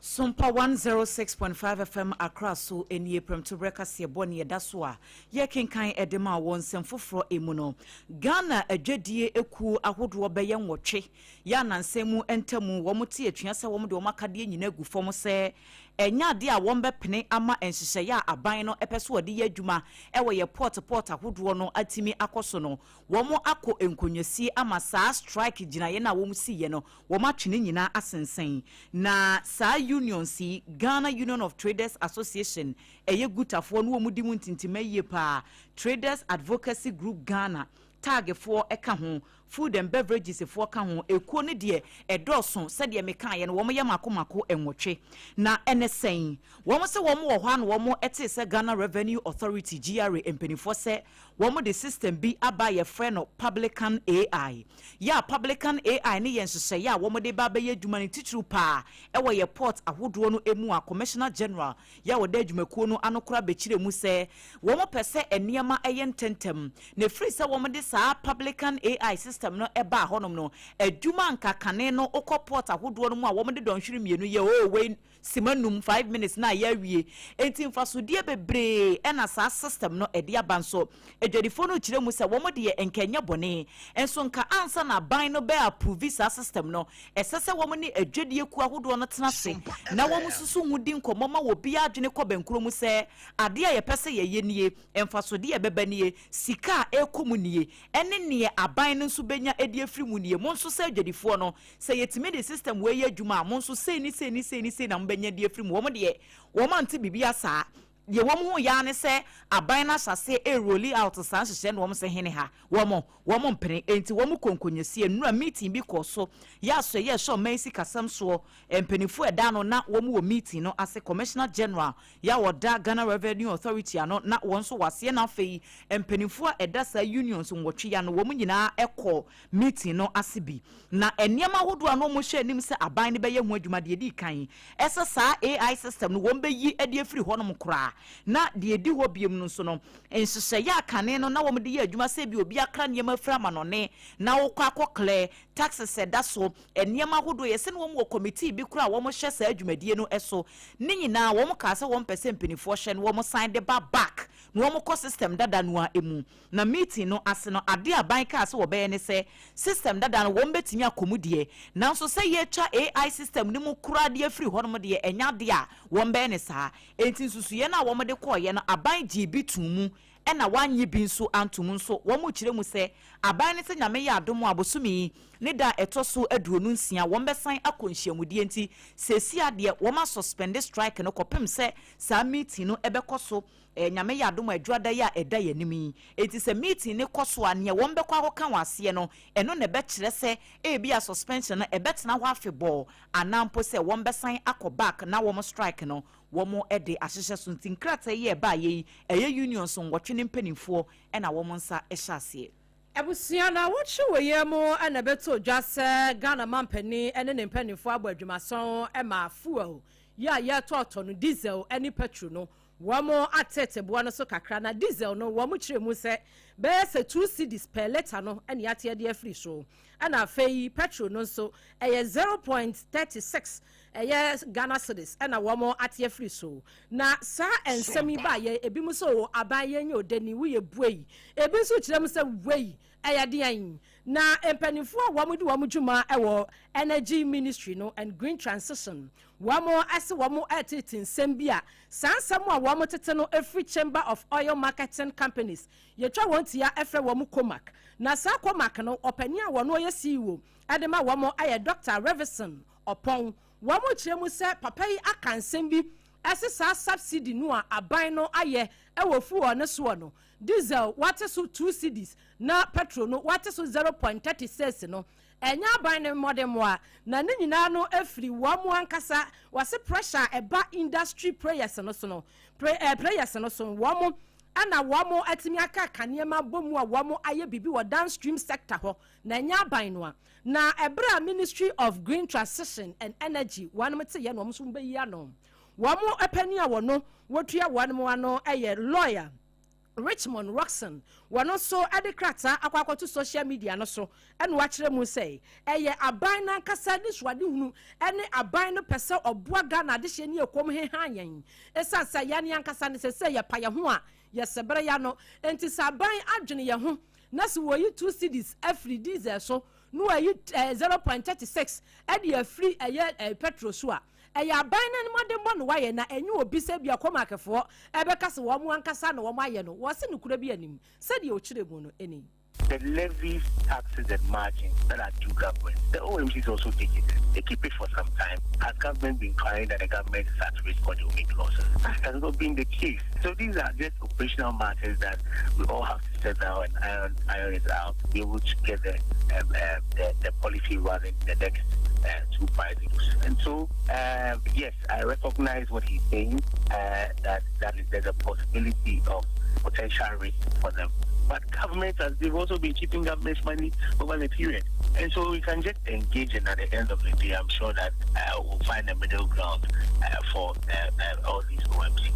Sompa 106.5 FM Accra so nie. Prɛmtoberɛ kaseɛbɔ ne yɛda so a yɛkenkan de ma wɔ nsɛm foforɔ emu no, Ghana adwadie ekuo ahodoɔ bɛyɛ 8 yɛ anansa mu ntamu wɔn te atua sɛ wɔn de wɔn akadeɛ nyinaa gu fam sɛ ɛnyɛ adeɛ a wɔn bɛpene ama nhyehyɛeɛ a aban no pɛ so wɔde yɛ adwuma ɛwɔ yɛ port port ahodoɔ no atumi akɔ so no. Wɔn akɔ nkonnwasie ama saa strike gyinaeɛ no a wɔn siiɛ no, wɔn atwe ne nyinaa asensɛn. Na saa unions yi, Ghana Union of Traders Association, ɛyɛ GUTAfoɔ no, wɔn di mu ntintima yie paa, Traders Advocacy Group Ghana, TAGfoɔ ɛka ho, Food and Beverages foɔ ka ho. Ekuo no deɛ ɛdɔɔso sɛdeɛ mekaeɛ no, wɔn yɛ mako mako 8. Na ɛne sɛn wɔn sɛ wɔn wɔ hɔ a na wɔn ɛte sɛ Ghana Revenue Authority, GRA, mpanimfoɔ sɛ wɔn de system bi aba a yɛfrɛ no Publican AI. Yɛ a Publican AI ne yɛ nhyehyɛeɛ a wɔn de ba abɛyɛ adwuma no titiriw paa ɛwɔ yɛ port ahodoɔ no mu a Commissioner General yɛ a wɔda adwumakuo no ano koraa bɛkyerɛ mu sɛ wɔn pɛ sɛ nneɛma ɛyɛ ntɛntɛm, na ɛfiri sɛ wɔn de saa Publican AI system no ɛbaa hɔnom no, adwuma nka kane no wokɔ port ahodoɔ no mu a wɔn de dɔnhwere 2 yɛ o wei sima 5, 5 minutes na ayɛ awie. Nti mfasodeɛ bebree ɛna saa system no ɛde aba. Nso adwadifoɔ no kyerɛ mu sɛ wɔn deɛ nkɛnyɛ bɔne nso nka ansa na aban no bɛ approve saa system no, ɛsɛ sɛ wɔn ne adwadie kuo ahodoɔ no tena ase na wɔn susu ho di nkɔmmɔ ma obi adwene kɔ bɛnkuro mu sɛ adeɛ a yɛpɛ sɛ yɛyɛ nie, mfasodeɛ ɛbɛba nie, sika a ɛrekɔ mu nie, ɛne neɛ aban no nso bɛnya ɛde afiri mu nie. Mo nso sɛ adwadifoɔ no, sɛ yɛtumi de system wei yɛ adwuma a, mo nso sei ne sei ne sei ne sei na mobɛnya de afiri mu. Wɔn deɛ wɔn ante biribi asaa. Deɛ wɔn ho yaa ne sɛ aban no ahyɛ ɛroll out saa nhyehyɛ no, wɔn sɛ hene ha wɔn mpene. Enti wɔn kɔ nkonnwasie. Nnura meeting bi kɔ so yɛ aso yɛ ɛhyɛ ɔman sikasɛm soɔ mpanimfoɔ ɛda no na wɔn wɔ meeting no ase. Commissioner General yɛ a wɔda Ghana Revenue Authority ano na wɔn nso wɔ aseɛ, na afei mpanimfoɔ a ɛda saa unions 8 ya no, wɔn nyinaa ɛkɔ meeting no ase bi. Na nneɛma ahodoɔ a na wɔn hwɛ anim sɛ aban no bɛyɛ ho adwuma, deɛ di kan ɛsɛ saa AI system no wɔn bɛyi de afiri hɔnom koraa, na deɛ di hɔ biem no nso no, nhyehyɛeɛ akane no na wɔn de yɛ adwuma sɛ bi obi akra nneɛma afiri amanɔne na wɔkɔ akɔ clear taxes ɛda so, nneɛma ahodoɔ yɛsɛ no, wɔn wɔ committee bi koraa a wɔn hyɛ saa dwumadie no so. Ne nyinaa wɔn kaa sɛ wɔn pɛ sɛ mpanimfoɔ hyɛ no wɔn san de ba back na wɔn kɔ system dada no a emu. Na meeting no ase no, adeɛ aban kaa sɛ wɔbɛyɛ ne sɛ system dada no wɔn bɛtumi akɔ mu deɛ, nanso sɛ yɛtwa AI system no mu koraa deɛ afiri hɔnom deɛ, ɛnya adeɛ a wɔn bɛyɛ ne saa. Enti nsusuiɛ no a wɔn de kɔɔyɛ no, aban gye bi too mu ɛna wanye bi nso anto mu. Nso wɔn kyerɛ mu sɛ aban no sɛ Nyame yɛ adom a, bosome yi ne da a ɛtɔ so 26 wɔn bɛsan akɔ nhyiamudie. Nti seesi adeɛ wɔn asuspend strike no kɔpem sɛ saa meeting no ɛbɛkɔ so. Nyame yɛ adom a, adwada yi a ɛda yɛn anim yi. Enti sɛ meeting ne kɔ so a, nea wɔn bɛkɔ akɔka wɔ aseɛ no, ɛno na ɛbɛkyerɛ sɛ ebi a suspension no ɛbɛtena hɔ afebɔɔ anaa mpo sɛ wɔn bɛsan akɔ back na wɔn strike no wɔn de ahyehyɛ so. Nti nkrataa yi a ɛbaa yɛ yi, ɛyɛ unions 8 ne mpanimfoɔ ɛna wɔn nsa hyɛ aseɛ. Abusua, na wɔtwe wɔ yɛn mu ɛna ɛbɛto dwa sɛ Ghana mampanin ne ne mpanimfoɔ abɔ adwumasɔn ma fuel yi a yɛtɔɔtɔ no, diesel ne petrol no, wɔn atete boɔ no so kakra. Na diesel no, wɔn kyerɛ mu sɛ bɛyɛ sɛ 2 cedis per litre no ɛne ateɛ de afiri so, ɛna afei petrol no nso ɛyɛ 0.36 ɛyɛ Ghana cedis ɛna wɔn ate afiri so. Na saa nsɛm yi ba yɛ ebi mu sɛ o aban yɛn nyɛ odani woyɛ bue yi, ebi nso kyerɛ mu sɛ wei ɛyɛ deɛn. Na mpanimfoɔ a wɔn di wɔn dwuma ɛwɔ Energy Ministry no and Green Transition, wɔn ɛsɛ wɔn ɛtete nsɛm bi a saa nsɛm a wɔn tete no efiri Chamber of Oil Marketing Companies, yɛtwa wɔn tia ɛfrɛ wɔn COMAC. Na saa COMAC no, ɔpanin a wɔn yɛ CEO ɛde ma wɔn ayɛ Dr Revison Ɔpɔn. Wɔn kyerɛ mu sɛ papa yi aka nsɛm bi ɛsɛ saa subsidy no a aban no ayɛ ɛwɔ fuel ne soɔ no, diesel wate so 2 cedis na petrol no wate so 0.36 no, ɛnyɛ aban ne mmɔdemmoa, na ne nyinaa no efiri wɔn mu ankasa. Wɔsi pressure a ɛba industry players no so no, players no so, wɔn ɛna wɔn atumi aka nneɛma bɔ mu a wɔn ayɛ biribi wɔ downstream sector hɔ, na ɛnyɛ aban no a. Na ɛberɛ a Ministry of Green Transition and Energy wɔn te yɛ no, wɔn nso bɛyi ano. Wɔn panin a wɔno wɔtua wɔn ano yɛ lawyer. Richmond Rockson, wɔno nso de krataa akɔ akɔto social media no so na wakyerɛ mu sɛ ɛyɛ aban no ankasa anisoadehunu ne aban no pɛ sɛ ɔboa Ghana adehyeɛ ne ɛkɔm heha yɛn ɛsiane sɛ yɛn ankasa no sɛsɛ yɛpa yɛn ho a yɛsɛ ya no nti sɛ aban adwene yɛn ho na sɛ wɔyi 2 cedis afiri diesel so na wɔyi 0.36 ɛde afiri ɛyɛ petrol so a, ɛyɛ aban no animɔde no wayɛ na ɛnyɛ obi sɛ bia COMAC foɔ ɛbɛka sɛ wɔn ankasa na wɔn ayɛ no. Wɔse nokora bi anim sɛdeɛ ɔkyerɛ mu no ɛni. The levies, taxes, and margins that are due government, the OMCs also take it. They keep it for some time. Has government been crying that the government is at risk or they will make losses? That has not been the case. So these are just operational matters that we all have to sit down and iron it out, be able to get the policy running the next two pricing. And so, yes, I recognize what he's saying, that there's a possibility of potential risk for them. But government has, they've also been keeping government's money over the period. And so we can just engage, and at the end of the day, I'm sure that we'll find a middle ground for all these OMC.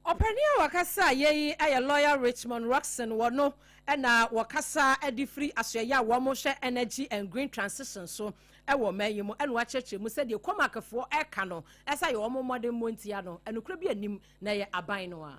Ɔpanin a wakasa a yɛyi yɛ Lawyer Richmond Rockson. Wɔ no ɛna wɔkasa de firi asoɛyɛ a wɔn hwɛ energy and green transition so ɛwɔ ɔman yi mu, ɛna wakyerɛkyerɛ mu sɛdeɛ COMAC foɔ ɛka no ɛsɛ yɛ wɔn mmɔden mmɔ ntia no, ɛnokora bi anim na ɛyɛ aban no a.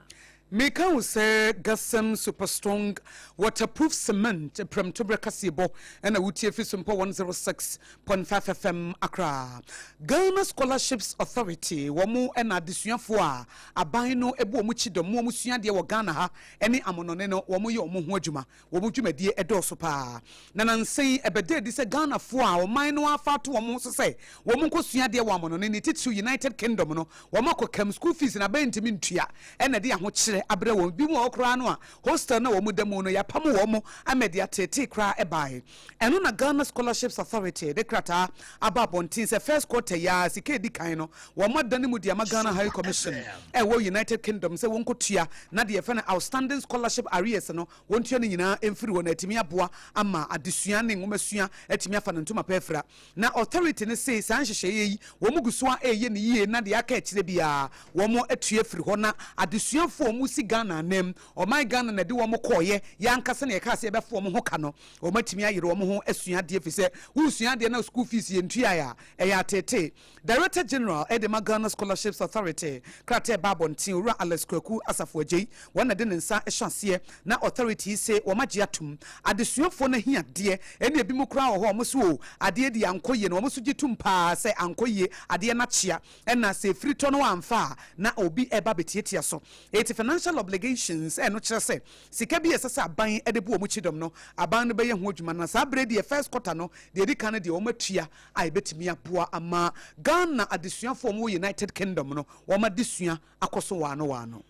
Meka wo sɛ Gasam Super Strong Waterproof Cement prɛmtoberɛ kaseɛbɔ ɛna wotie fi so mpɔ 106.5 FM Accra. Ghana Scholarships Authority wɔ mo ɛna adesuafoɔ a aban no ɛbu wɔn kyi dɔm wɔn sua adeɛ wɔ Ghana ha ɛne amonɔne no, wɔn yɛ wɔn ho adwuma. Wɔn dwumadie ɛdɔɔso paa na nansɛn ɛbɛda adi sɛ Ghanafoɔ a ɔman no afa ato wɔn so sɛ wɔn nkɔ sua adeɛ wɔ amonɔne ne titiriw United Kingdom no, wɔn akɔ kam school fees na abɛn ntumi ntua, ɛna de ahokyerɛ abrɛ wɔn bi mu a wɔkoraa no a hostel na wɔn da mu no yɛapam wɔn ama de atetee koraa ɛbaeɛ. Ɛno na Ghana Scholarships Authority de krataa aba abɔnten sɛ first quarter yi a sika edi kan no, wɔn adane mu de ama Ghana High Commission ɛwɔ United Kingdom sɛ wɔn nkɔtua na deɛ yɛfrɛ no outstanding scholarship arrears no, wɔntua no nyinaa mfiri hɔ na atumi aboa ama adesua ne nwomasua atumi afa ne ntoma pɛ afira. Na authority no se saa nhyehyɛeɛ yi wɔn gu so a ɛreyɛ ne yie na deɛ aka akyire biara wɔn atua firi hɔ na adesuafoɔ a wɔn si Ghana anam, ɔman Ghana na ɛde wɔn kɔɔyɛ, yɛankasa na yɛkaa sɛ yɛbɛfo wɔn ho ka no, wɔn atumi ayere wɔn ho asua adeɛ, fi sɛ wosua adeɛ na school fees yɛ ntua a ɛyɛ atete. Director General ɛde ma Ghana Scholarships Authority, krataa ɛba abɔnten, Owura Alex Kwaku Asafo Agyei, wɔn na de ne nsa hyɛ aseɛ na authority se wɔn agye atom adesuafoɔ no ahiadeɛ, ɛne ebi mu koraa wɔ hɔ a wɔn so o adeɛ di ankɔ yie no, wɔn nso gye tom paa sɛ ankɔ yie, adeɛ n'akyea, ɛna sɛ efiri tɔ no amfa a na obi ɛba bɛtiatia so. Eti financial obligations ɛno kyerɛ sɛ sika bi a ɛsɛ sɛ aban ɛde bu wɔn kyi dɔm no, aban no bɛyɛ ho adwuma, na saa abere deɛ first quarter no deɛ edi kan no deɛ wɔn atua a ebɛtumi aboa ama Ghana adesuafoɔ a wɔwɔ United Kingdom no wɔn adesua akɔ so waano waano.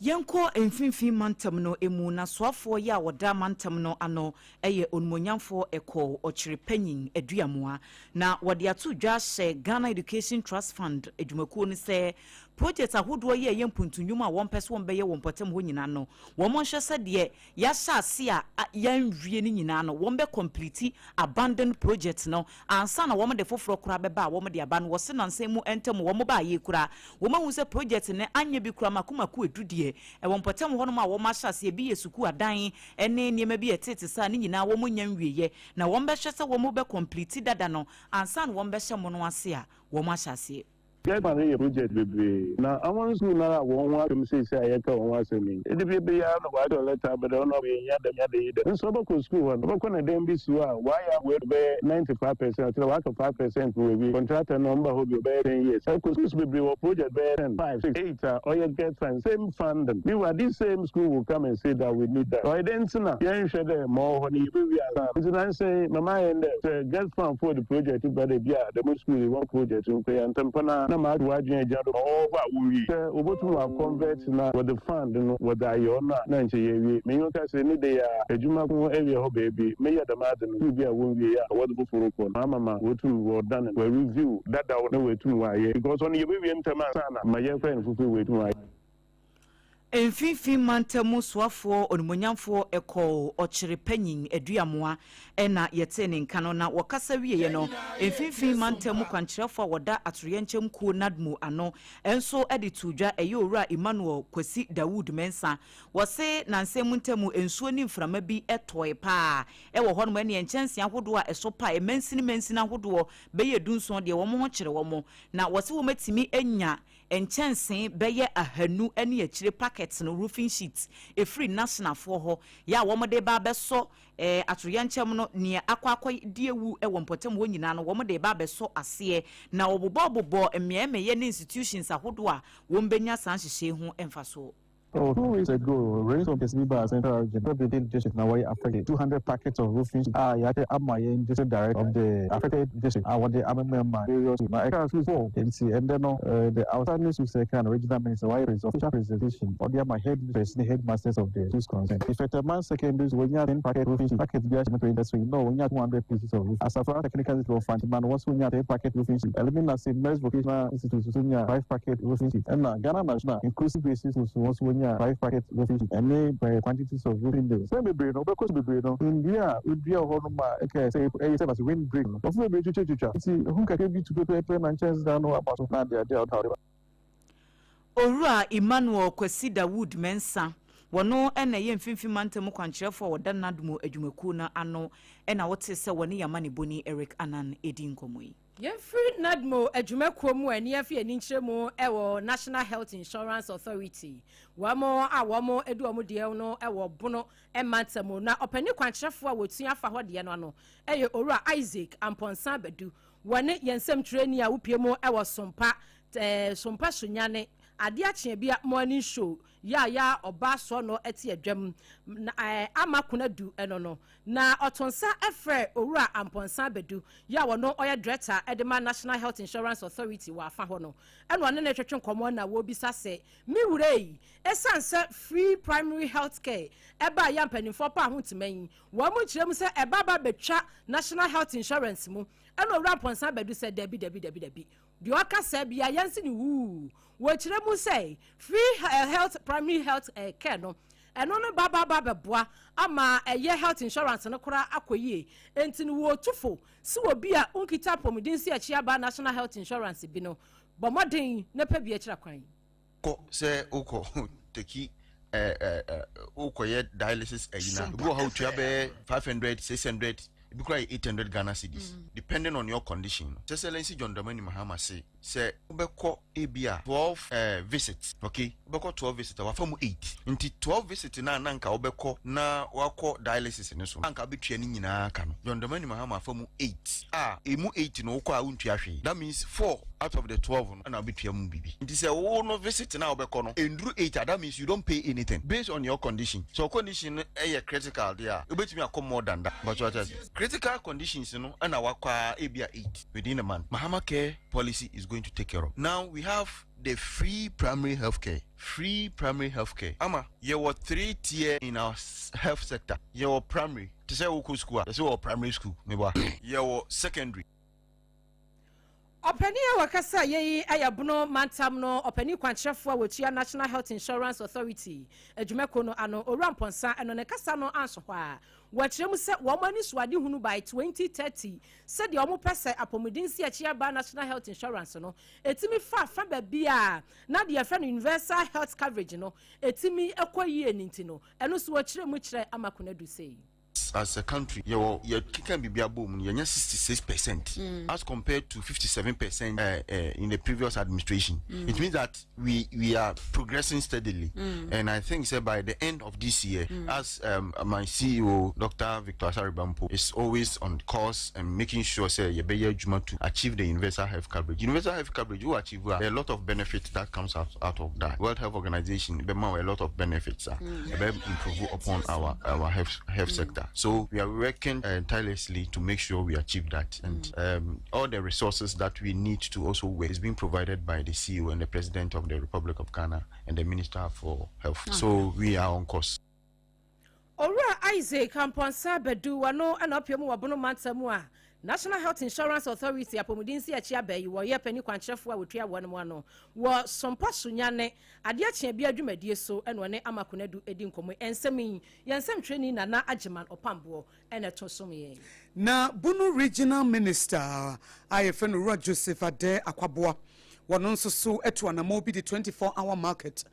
Yɛnkɔ Mfimfini Mantam no mu na soafoɔ yi a wɔda mantam no ano yɛ Onumonyamfoɔ Ɛkɔ Ɔkyerɛ Panyin Aduamoa, na wɔde ato dwa ahyɛ Ghana Education Trust Fund adwumakuo no sɛ project ahodoɔ yi a ɛyɛ mpuntunnwuma a wɔmpɛ so wɔn bɛyɛ wɔ mpɔtam hɔ nyinaa no, wɔn nhwɛ sɛ deɛ yɛahyɛ ase a yɛnwie no nyinaa no, wɔn bɛ complete abandoned project no ansa na wɔn de foforɔ koraa bɛba a wɔn de aba no. Wɔse nansan mu ntam wɔn ba ayɛ koraa, wɔn ahu sɛ project no anyɛ bi koraa mako mako 10 deɛ ɛwɔ mpɔtam hɔnom a wɔn ahyɛ ase, ebi yɛ sukuu adan ne nneɛma bi a ɛtete saa ne nyinaa wɔn nya nwieɛ, na wɔn bɛhwɛ sɛ wɔn bɛ complete dada no ansa na wɔn bɛhyɛ mo no ase a wɔn ahyɛ aseɛ. GETFund yɛ project bebree na awon school nara a wɔn ho asɛm seesei a yɛka wɔn ho asɛm yi, ɛde bi bɛyɛ na wɔatɔ letter abɛdɛ ɔno a yɛnya dɛm yɛde yi dɛm nso ɔbɛkɔ school hɔ no, ɔbɛkɔ na dan bi si hɔ a wɔayɛ aboa bɛyɛ 95%, ɔkyerɛ wɔaka 5% wɔ awie. Contractor no ɔmba hɔ bi ɔbɛyɛ 10 years. Ɛkɔ schools bebree wɔ project bɛyɛ 10, 5, 6, 8 a ɔyɛ GETFund same funding. Meanwhile, this same school will come and say that we need that. Ɔyɛ dɛ nti na yɛnhwɛ dɛ ma ɔwɔ hɔ no yɛbɛwie ansa. Nti nansɛn mama yɛn dɛ sɛ GETFund for the project ba dɛ bi a dɛm school yi wɔn project nkɔ yɛ ntɛmpa na maa de w'adwene agya do ma ɔwɔ hɔ a wɔwie sɛ wɔbɛtum wɔ convert na wɔde fund no wɔde ayɛ ɔno a na nkyɛ yɛwie. Menyi ka sɛ ne de yɛ a adwuma ko awie hɔ baabi meyɛ dɛm ade no, school bi a wɔnwie a wɔde foforɔ kɔ no ama ma wɔtum wɔdane wɔ review dadaw na wɔatum wɔayɛ because ɔno yɛbɛwie ntɛm ansa na ma yɛkɔɛ no foforɔ wɔatum wɔayɛ. Mfinfin Mantam Soafoɔ Onimuonyamfoɔ Ekow Ɔkyere Panyin Aduamoa na yɛtee ne nka no, na wɔkasa wieeɛ no, Mfinfin Mantam Kwankyerɛfoɔ a wɔda Atoyerɛnkyɛm Kuo NADMO ano nso de too dwa, ɛyɛ Owura Emmanuel Kwasi Dawood Mensah. Wɔse nansa mu ntam nsuo ne mframa bi tɔe pa ara wɔ hɔnom, ɛneɛ nkyɛnsee ahodoɔ a ɛso pae, mansini mansini ahodoɔ bɛyɛ dunson deɛ wɔn ho kyere wɔn, na wɔse wɔatumi anya Nkyɛnsee bɛyɛ ahanu ne akyire packet no roofing sheet ɛfiri Nationalfoɔ hɔ yɛ a wɔn de reba abɛsɔ eh, atoyɛnkyɛm no neɛ akɔ akɔ di awu wɔ mpɔtam hɔ nyinaa no wɔn de reba abɛsɔ aseɛ na wɔbobɔ bobɔ mmeaɛ mmeaɛ ne institutions ahodoɔ a wɔn bɛnya saa nhyehyɛɛ ho mfasoɔ. Oh, 2 weeks ago, rainstorm kɛse bi baa Central Region, Bɛbɛden district na wɔyɛ affected. 200 packets of roofing sheet a yɛakyɛ ama yɛn district director of the affected district a wɔde amemema various schools. Na ɛkaa schools four nti ɛndɛ no the outstanding schools a ɛkaa no regional minister wayɛ pres official presentation ɔde ama headmistress ne headmasters of the schools concerned. Ifeteman secondary school wɔnyaa 10 packet roofing sheet, packet biara hyɛ mu 20 so no wɔnyaa 200 pieces of roofing. Asafra Technical Institute wɔ Fanteman no wɔn nso wɔnyaa 10 packet roofing sheet. Elmina St. Mary's Vocational Institute nso nyaa 5 packet roofing sheet. Ɛna Ghana National Inclusive Basic Schools nso wɔn nso wɔnyaa 5 packet roofing sheet ɛne quantities of roofing nails. Mpɛn bebree no, wobɛkɔ so bebree no, nnua a wodua wɔ hɔnom a ɛka sɛ ɛyɛ sɛ base wind break no, nkurɔfo bebree twitwatwitwa. Nti ehum kakra bi tu pɛpɛɛpɛ na nkyɛnsedan no aba so na adeade a ɔda hɔ de ba. Owura Emmanuel Kwasi Dawood Mensah, wɔno na ɛyɛ Mfimfini Mantam kwankyerɛfoɔ a wɔda NADMO adwumakuo no ano na wotee sɛ wɔne yɛn amanebɔni Eric Annan redi nkɔmmɔ yi. Yɛmfiri NADMO adwumakuo mu ani afi ani nkyerɛ mu wɔ National Health Insurance Authority, wɔn a wɔn di wɔn deɛ no wɔ Bono mantam mu, na ɔpanin kwankyerɛfoɔ a wɔtua fa hɔ deɛ no ano yɛ Owura Isaac Amponsah Badu. Wɔne yɛn nsɛmtwerɛni a wopie mu wɔ Sompa, eh, Sompa Sunyani, Adeɛ Akyeabia Morning Show, yɛ a yɛ a ɔbaa soɔ no te adwam, na eh, Ama Konadu no no. Na ɔto nsa frɛ Owura Amponsah Badu yi a ɔno ɔyɛ Director de ma National Health Insurance Authority wɔ afa hɔ no na ɔne no retwetwe nkɔmmɔ na wɔrebisa sɛ, Me wura yi, ɛsiane sɛ free primary health care ɛbaeɛ a mpanimfoɔ paa ho ntoma yi, wɔn nkyerɛ mu sɛ ɛba aba abɛtwa National Health Insurance mu? Ɛna Owura Amponsah Badu sɛ, Dabi, dabi, dabi, dabi. Deɛ ɔka saa biara, yɛnse no wuu. Wɔkyerɛ mu sɛ free health primary health care no, ɛno no ba ba ba bɛboa ama ɛyɛ health insurance no koraa akɔ yie. Enti no wɔtu fo sɛ obi a wonkita apɔmuden si akyi aba national health insurance bi no, bɔ mmɔden na pɛ bi akyira kwan. Kɔ sɛ wokɔ teki ɛɛ wokɔyɛ dialysis ayi na ebi wɔ ha otua bɛyɛ 500 600 ebi koraa yɛ 800 Ghana cedis depending on your condition no. Excellency John Dramani Mahama se sɛ wobɛkɔ ebia 12 eh, visit okay wobɛkɔ 12 visit a wafa mu 8 nti 12 visit no a na anka wobɛkɔ na wakɔ dialysis no so no anka wobɛtua ne nyinaa ka no John Dramani Mahama afa mu 8 a emu 8 no wokɔ a wontua hwee that means 4 out of the 12 no na wobɛtua mu biribi nti sɛ wo no visit no a wobɛkɔ no ɛnduru 8 a that means you don't pay anything based on your condition sɛ wo condition no yɛ critical deɛ a wobɛtumi akɔ more than that mpakyɛ wate aseɛ critical conditions no na wakɔ a ebia 8 within a month Mahama care policy is going to take care of now we have the free primary health care free primary health care ama yɛwɔ 3 tier in our health sector yɛwɔ primary te sɛ wokɔ school a yɛsɛ wɔ primary school meboa yɛwɔ secondary. Ɔpanin a wɔkasa yɛ yi yɛ Bono mantam no ɔpanin kwankyerɛfoɔ a wɔtua National Health Insurance Authority adwumakuo no ano, Owura Mponsah, ɛno ne kasa no anso hɔ a. Wɔkyerɛ mu sɛ wɔn anisoadehunu by 2030 sɛdeɛ wɔpɛ sɛ apɔmuden nsiakyi aba National Health Insurance no ɛtumi fa fa baabi a na deɛ yɛfrɛ no Universal Health Coverage no ɛtumi kɔ yie no nti no, ɛno nso wɔkyerɛ mu kyerɛ ama Konadu sei. As a country yɛwɔ yɛkeka biribi abɔ mu no yɛnya 66% as compared to 57% in the previous administration. It means that we are progressing steadily and I think sɛ by the end of this year as my CEO Doctor Victor Asare Bampo is always on course and making sure sɛ yɛbɛyɛ adwuma to achieve the universal health coverage. Universal health coverage wo achieve a there are a lot of benefits that comes out out of that. World Health Organization bɛma wo a lot of benefits a ɛbɛ improve upon our health sector. So we are working tirelessly to make sure we achieve that and all the resources that we need to also work is being provided by the CEO and the President of the Republic of Ghana and the Minister for Health. So we are on course. Owura Isaac Amponsah Badu, wɔno na ɔpia mu wɔ Bono mantam mu a National Health Insurance Authority apɔmuden nsiakyi aba yi, wɔyɛ panin kwankyerɛfoɔ a wɔtua wɔnom ano wɔ Sompa Sunyane adeɛ kyeɛ bia dwumadie so na ɔne Ama Konadu di nkɔmmɔ yi. Nsɛm yi, yɛn nsɛmtwerɛni Nana Agyeman Ɔpamboɔ na ɛto som yɛn. Na Bono Regional Minister a yɛfrɛ no Owura Joseph Adair Akwaboah, wɔno nso so atu anamɔn bi de 24 hour market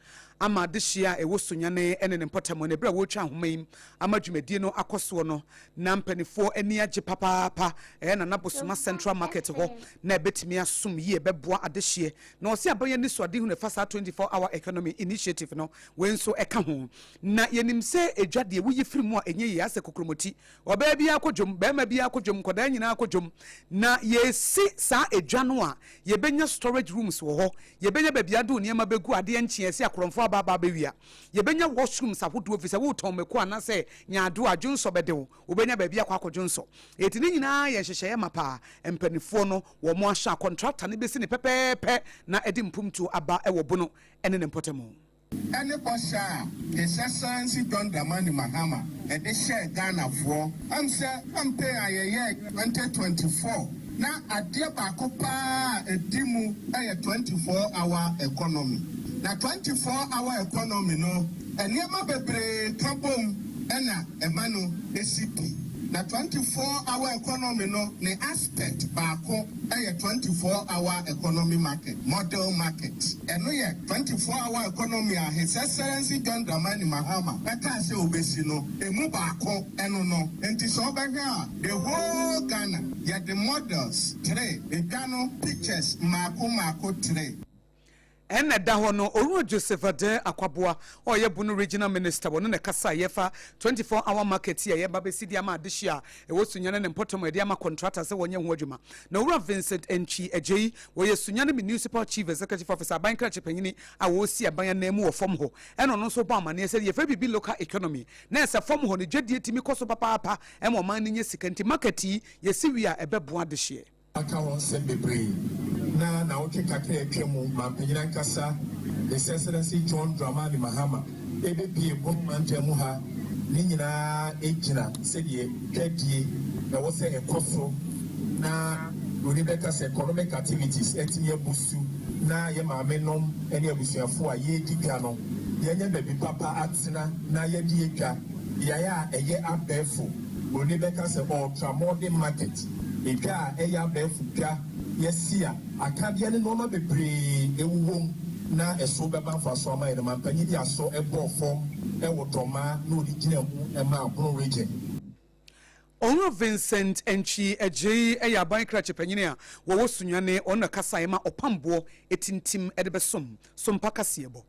ama adehyeɛ a ɛwɔ Sunyani ne ne mpɔtam na ɛberɛ a wɔretwa ahoma yi ama dwumadie no akɔ soɔ no na mpanifoɔ ani agye papaapa. Ɛyɛ Nana Bosoma Central Market hɔ na ɛbɛtumi asom yie bɛboa adehyeɛ na ɔse aban anisoadehunu ɛfa saa 24 hour economy initiative no wei nso ɛka ho. Na yɛnim sɛ edwa deɛ woyi firi mu a ɛnyɛ yie asɛ kokromoti. Ɔbaa biara kɔ dwom, barima biara kɔ dwom, nkwadaa nyinaa kɔ dwom. Na yɛresi saa edwa no a, yɛbɛnya storage rooms wɔ hɔ, yɛbɛnya baabi a wode wo nneɛma bɛgu adeɛ nkyeɛ sɛ akorɔmfoɔ aba aba abɛwia. Yɛbɛnya washrooms ahodoɔ ɛfiri sɛ woretɔn mako anaasɛ nyaadoa a, dwonsɔ bɛde wo, wobɛnya baabi akɔ akɔdwonsɔ. Enti ne nyinaa yɛ nhyehyɛeɛ mapa a mpanimfoɔ no wɔn ahyɛ a kɔntrata no bɛsi no pɛpɛɛpɛ na ɛde mpomtuo aba wɔ Bono ne ne mpɔtam. Ɛne bɔhyɛ a His Excellency John Dramani Mahama de hyɛɛ Ghanafoɔ. Ɛm sɛ campaign a yɛyɛɛ 2024 na adeɛ baako paa a ɛdi mu yɛ 24 hour economy. Na 24 hour economy no nneɛma bebree ka bom na ɛma no si pi. Na 24 hour economy no ne aspect baako yɛ 24 hour economy market, model market. Ɛno yɛ 24 hour economy a His Excellency John Dramani Mahama bɛkaa sɛ ɔbɛsi no, ɛmu baako ɛno no. Nti sɛ wobɛhwɛ a, the whole Ghana, yɛde models tre, edwa no pictures mmaako mmaako tre. Ɛna ɛda hɔ no, Owura Joseph Adair Akwaboah a ɔyɛ Bono Regional Minister, wɔno na ɛkasaeɛ fa 24 hour market yi a yɛreba abɛsi de ama adehye a ɛwɔ Sunyani ne mpɔtam a yɛde ama kɔntrata sɛ wɔnyɛ ho adwuma. Na Owura Vincent Antwi Adjei, wɔyɛ Sunyani Municipal Chief Executive Officer, aban krakye panyini a wɔresi aban ananmu wɔ fam hɔ, ɛna ɔno nso bɔ amaneɛ sɛ yɛfrɛ biribi local economy, na ɛsɛ fam hɔ no dwadie tumi kɔ so papaapa ma ɔman no nya sika nti market yi yɛsi wie a ɛbɛboa adehyeɛ. Aka ho nsɛm bebree na naawɔtwe kakra a atwa mu mampanyin ankasa His Excellency John Dramani Mahama ɛbɛbue Bono mantam mu ha. Ne nyinaa gyina sɛdeɛ dwadie ɛwɔ sɛ ɛkɔ so na Buroni bɛka sɛ economic activities atumi abu su na yɛ maame nom ne abusuafoɔ a yɛredi dwa no yɛanya baabi papa atena na yɛadi yɛ dwa. Beaeɛ a ɛyɛ abɛɛfo, Buroni bɛka sɛ ultra modern market, edwa a ɛyɛ abɛɛfo dwa, yɛasi a akadeɛ ne nnoɔma bebree wowɔ mu na ɛso bɛba mfasoɔ ama yɛn. Mampanyin de asɔ bɔɔ fam wɔ Dɔmaa na ɔde gyinaa mu maa Bono Region. Owura Vincent Antwi Adjei yɛ aban krakye panyin a wɔwɔ Sunyani, ɔno na kasaeɛ ma ɔpam boɔ tintim de bɛsom Sompa kaseɛbɔ.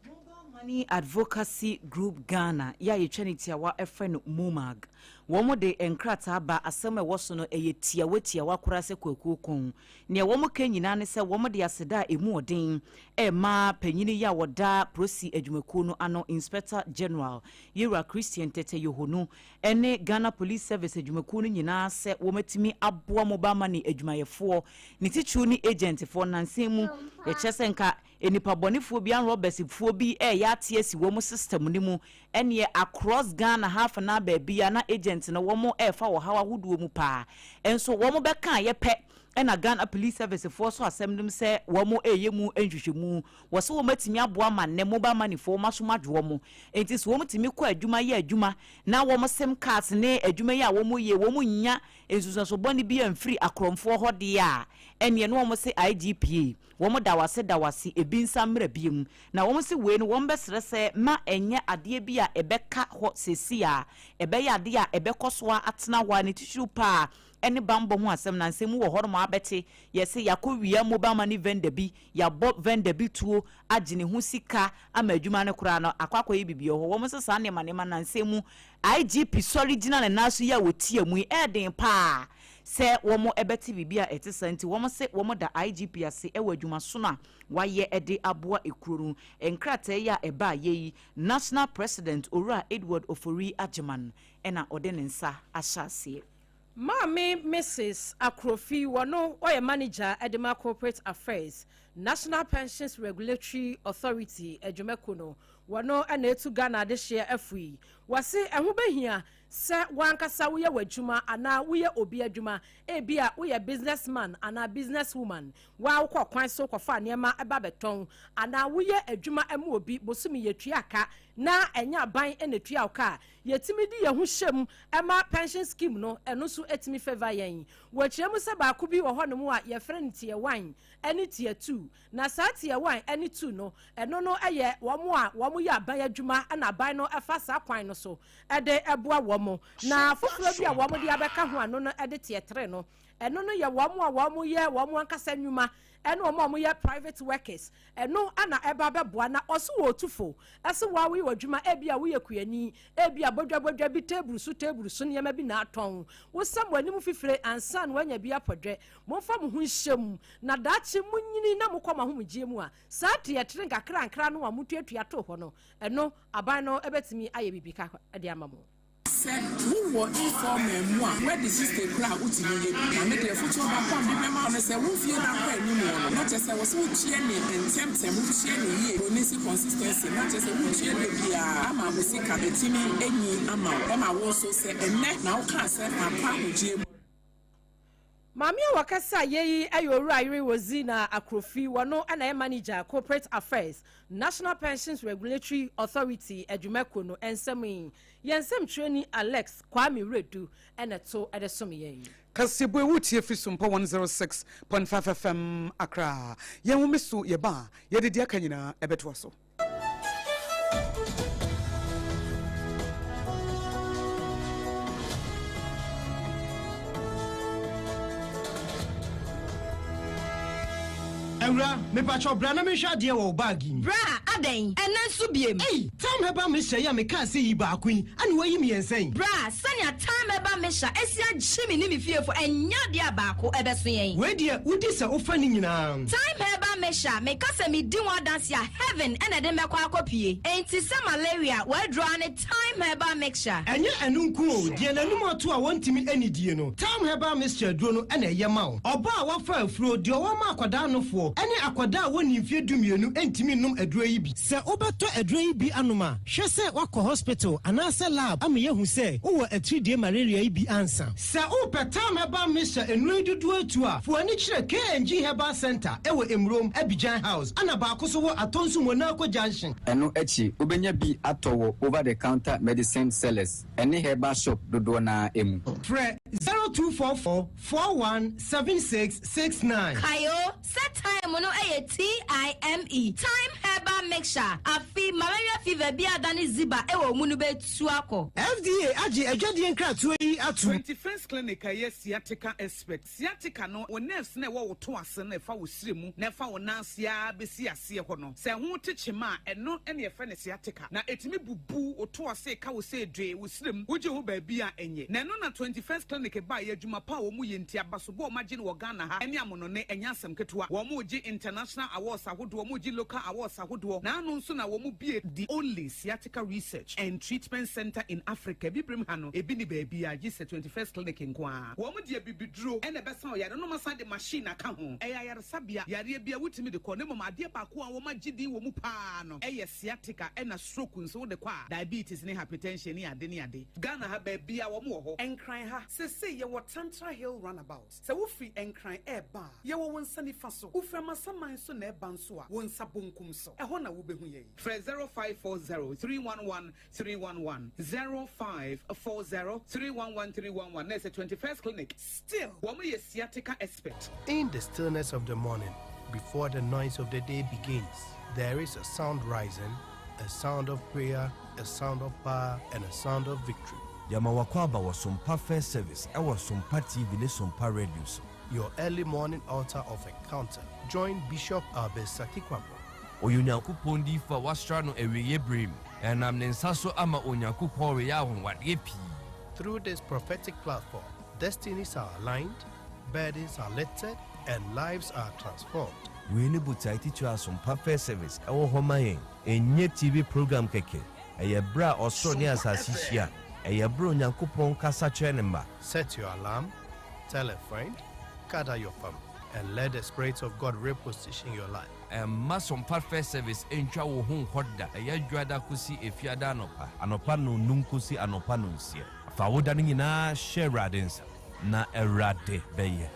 Mobile Money Advocacy Group Ghana yi a yɛtwa ne tiawa frɛ no MOMAG. Wɔn de nkrataa ba, asɛm a ɛwɔ so no ɛyɛ tiawa tiawa koraa sɛ kwakuo kɔn. Nea wɔn ka nyinaa ne sɛ wɔn de aseda a ɛmu ɔden rema panyini yi a ɔda Prosi adwumakuo no ano Inspector General Yewura Christian Tetteh Yohonu ne Ghana Police Service adwumakuo no nyinaa sɛ wɔn atumi aboa mobile money adwumayɛfoɔ ne titiriw ne agentfoɔ nnansa yi mu. Yɛkyerɛ sɛ nka Nnipa bɔnefoɔ bi, armed robbers foɔ bi reyɛ ate asi wɔn system no mu, ɛneɛ across Ghana half anaa baabi a na agent no wɔn refa ɔhaw ahodoɔ mu paa, nso wɔn bɛkaeɛ pɛ ɛna Ghana Police Service foɔ sɔ asɛm no mu sɛ wɔn reyɛ mu nhwehwɛmu, wɔse wɔn atumi aboa ma nnɛ mobile money foɔ wɔn asom adwo wɔn, nti sɛ wɔn tumi kɔ adwuma yɛ adwuma na wɔn sim cards ne adwuma yi a wɔn yɛ wɔn nnya nsunsuansoɔ bɔne bi amfiri akorɔmfoɔ hɔ deɛ a ɛneɛ na wɔn se IGPA Wɔn da wo ase da wo ase ebi nsa mmra biom. Na wɔn se wei no wɔn bɛsrɛ sɛ ma ɛnyɛ adeɛ bi a ɛbɛka hɔ seesei a, ɛbɛyɛ adeɛ a ɛbɛkɔ so ara atena hɔ ara ne titiriw paa ɛne banbɔ ho asɛm. Na nsɛm mu wɔ hɔnom a abɛte yɛse yɛakɔ wia mobile money vendor bi, yɛabɔ vendor bi tuo agye ne ho sika ama adwuma no koraa no akɔ akɔyɛ biribi wɔ hɔ. Wɔn se saa nneɛma nneɛma na nsɛm mu IGP sɔre gyina ne nan so yi a wɔtia mu yi ɛyɛ den paa sɛ wɔn bɛte biribi a ɛte saa nti wɔn se wɔn da IGP ase wɔ adwumasono a wayɛ de aboa ekuro no. Nkrataa yi a ɛbaa yɛ yi, National President Owura Edward Ofori Agyeman na ɔde ne nsa ahyɛ aseɛ. Maame Mrs Akrofi, wɔno ɔyɛ Manager de ma Corporate Affairs, National Pensions Regulatory Authority adwumakuo no, wɔno na ɛtu Ghana adehyeɛ afui. Wɔse ɛho bɛhia sɛ w'ankasa woyɛ w'adwuma anaa woyɛ obi adwuma, ebia woyɛ business man anaa business woman, wo ara wokɔ kwan so kɔfa nneɛma ba bɛtɔn, anaa woyɛ adwuma ma obi, bosome yɛtua ka na ɛnyɛ aban na ɛtua wo ka a, yɛtumi de yɛn ho hyɛ mu ma pension scheme no, ɛno nso tumi favour yɛn. Wɔkyerɛ mu sɛ baako bi wɔ hɔnom a yɛfrɛ no tier one ne tier 2. Na saa tier 1 ne 2 no, ɛno no yɛ wɔn a wɔyɛ aban adwuma na aban no fa saa kwan no so de boa wɔn. Na foforɔ bi a wɔde abɛka ho ano no de tier 3 no, ɛno no yɛ wɔn a wɔyɛ wɔn ankasa nnwuma ne wɔn a wɔyɛ private workers. Ɛno na ɛba bɛboa. Na ɔso wɔ otu fo sɛ wo a woyɛ w'adwuma, ebia woyɛ kuani, ebia bodwabodwa bi, table so table so nneɛma bi na atɔn, wosam w'anim fifire ansa na woanya bi apɔdwɛ. Momfa mo ho nhyɛ mu, na daakye monyini na mokɔ mo ahomegyeɛ mu a, saa teɛtere nkakrankra no a motuatua too hɔ no, ɛno aban no bɛtumi ayɛ biribi ka de ama mo. Sɛ wowɔ informal mu a, woadi 60 koraa a wotumi yɛ bi. Na me deɛ afotuo baako a mede bɛma wo ne sɛ, wo mfie no akɔ anim no, na kyerɛ sɛ ɛwɔ sɛ wotua no ntɛmntɛm, wotua no yie, broni se consistency, na kyerɛ sɛ wotua da biara ama wo sika atumi anyin ama wo, ɛma wo nso sɛ ɛnnɛ na wokaa sɛ makɔ ahogyeɛ mu. Maame a wɔkasa yɛ yi yɛ Owura Ayere Rosina Akrofi, wɔno na ɛyɛ Manager, Corporate Affairs, National Pensions Regulatory Authority adwumakuo no. Nsɛm yi, yɛn nsɛmtwerɛni Alex Kwame Wiredu na ɛto de som yɛn. Kaseɛbue wotie firi Sompa 106.5 FM Accra. Yɛn home so yɛba a, yɛde deɛ aka nyinaa ɛbɛtoa so. Awura, mepakyɛw bra na menhwɛ adeɛ wɔ wo bag yi mu. Bra, adɛn? Ɛnnɛ nso biem? Ei! Tam Herbal Mixture yi a mekaa sɛ yi baako yi, ɛna woayi mmiɛnsa yi? Bra, sɛnea Tam Herbal Mixture asi agye me ne me fiefo, ɛnyɛ adeɛ a baako ɛbɛso yɛn. Wei deɛ, wodi sɛ wofa ne nyinaa. Thyme Herbal Mixture, meka sɛ medi ho adanse a, heaven na ɛde me bɛkɔ akɔpue. Enti sɛ malaria, w'aduro ara ne Thyme Herbal Mixture. Ɛnyɛ ɛno nko o, deɛ n'anum ato a wɔntumi nnidie no, Thyme Herbal Mixture aduro no na ɛyɛ ma wo. Ɔbaa a wafa afuro, deɛ ɔwɔ ma akwadaa nofoɔ, ne akwadaa a wɔnnii mfeɛ dumienu ntumi nnom aduro yi bi. Sɛ wobɛtɔ aduro yi bi anom a, hwɛ sɛ woakɔ hospital anaasɛ lab ama yɛahu sɛ wowɔ atiridie malaria yi bi ansa. Sɛ wopɛ Thyme Herbal Mixture nnuro yi dodoɔ atu a, fa w'ani kyerɛ KNG Herbal Centre wɔ Emurom, Abidjan House, ɛna baako nso wɔ Atonsu Monaco Junction. Ɛno akyi, wobɛnya bi atɔ wɔ over-the-counter medicine sellers ne herbal shop dodoɔ no ara mu. Frɛ 0244 41 76 69. Kae o, sɛ thyme no yɛ T-I-M-E, thyme herbal mixture, afe malaria fever bi a adane ziba wɔ wo mu no bɛtu akɔ. FDA agye adwadie nkratoɔ yi atom. 21st Clinic a ɛyɛ sciatica expert. Sciatica no, wo nerves no a ɛwɔ wo to ase no na ɛfa wo srɛ mu na ɛfa wo nan ase ara bɛsi aseɛ hɔ no, sɛ ɛho te kyema a, ɛno na yɛfrɛ no sciatica. Na ɛtumi bubu wo to ase ka wo sɛ dwee wo srɛ mu, wogye ho baabi a ɛnyɛ. Na ɛno na 21st Clinic baeɛ, adwuma pa a wɔyɛ nti, abasobɔ a wɔagye no wɔ Ghana ha ne amonone, ɛnyɛ asɛm ketewa. Wɔregye international awards ahodoɔ, wɔregye local awards ahodoɔ, na ano nso na wɔbue the only sciatica research and treatment centre in Africa, Abibirem ha no, ebi nni baabiara gye sɛ 21st Clinic nko ara. Wɔn de abibiduro na ɛbɛsa ɔyare no na wɔasan de machine aka ho. Ɛyɛ ayaresabea, yareɛ biara wotumi de kɔ, na mmom adeɛ baako a wɔagye din wɔ mu pa ara no yɛ sciatica ɛna stroke nso wode kɔ a, diabetes ne hypertension ne ade ne ade. Ghana ha baabiara wɔn wɔ hɔ. Nkran ha, seesei yɛwɔ Tantra Hill Runabout. Sɛ wofiri Nkran reba a, yɛwɔ wo nsa nifa so. Wofiri Amasaman nso na ɛreba nso a, wo nsa bonkum so. Ɛhɔ na wobɛhu yɛn. Frɛ 0540 311 311, 0540 311 311 na ɛsɛ 21st Clinic. Still, wɔn yɛ sciatica expert. In the stillness of the morning, before the noise of the day begins, there is a sound rising, a sound of prayer, a sound of power, and a sound of victory. Yɛma w'akwaaba wɔ Sompa First Service ɛwɔ Sompa TV ne Sompa Radio so. Your early morning altar of encounter. Join Bishop Albert Sakikwabo. Ɔyɛ Onyankopɔn diyifo a wɔasra no awieeɛ berɛ mu, na ɛnam ne nsa so ama Onyankopɔn reyɛ anwanwadeɛ pii. Through this prophetic platform, destinies are aligned, burdens are lifted, and lives are transformed. Wei ne botae titire a Sompa First Service wɔ hɔ ma yɛn. Ɛnyɛ TV program kɛkɛ. Ɛyɛ berɛ a ɔsoro ne asase hyia. Ɛyɛ berɛ a Onyankopɔn kasa kyerɛ ne mma. Set your alarm, tell a friend, gather your family, and let the Spirit of God reposition your life. Mma Sompa First Service ntwa wo ho nkɔ da. Ɛyɛ Dwoada kosi Efiada anɔpa. Anɔpa nnɔnnum kosi anɔpa nnɔnsia. Fa wo da no nyinaa hyɛ Awurade nsa, na Awurade bɛyɛ.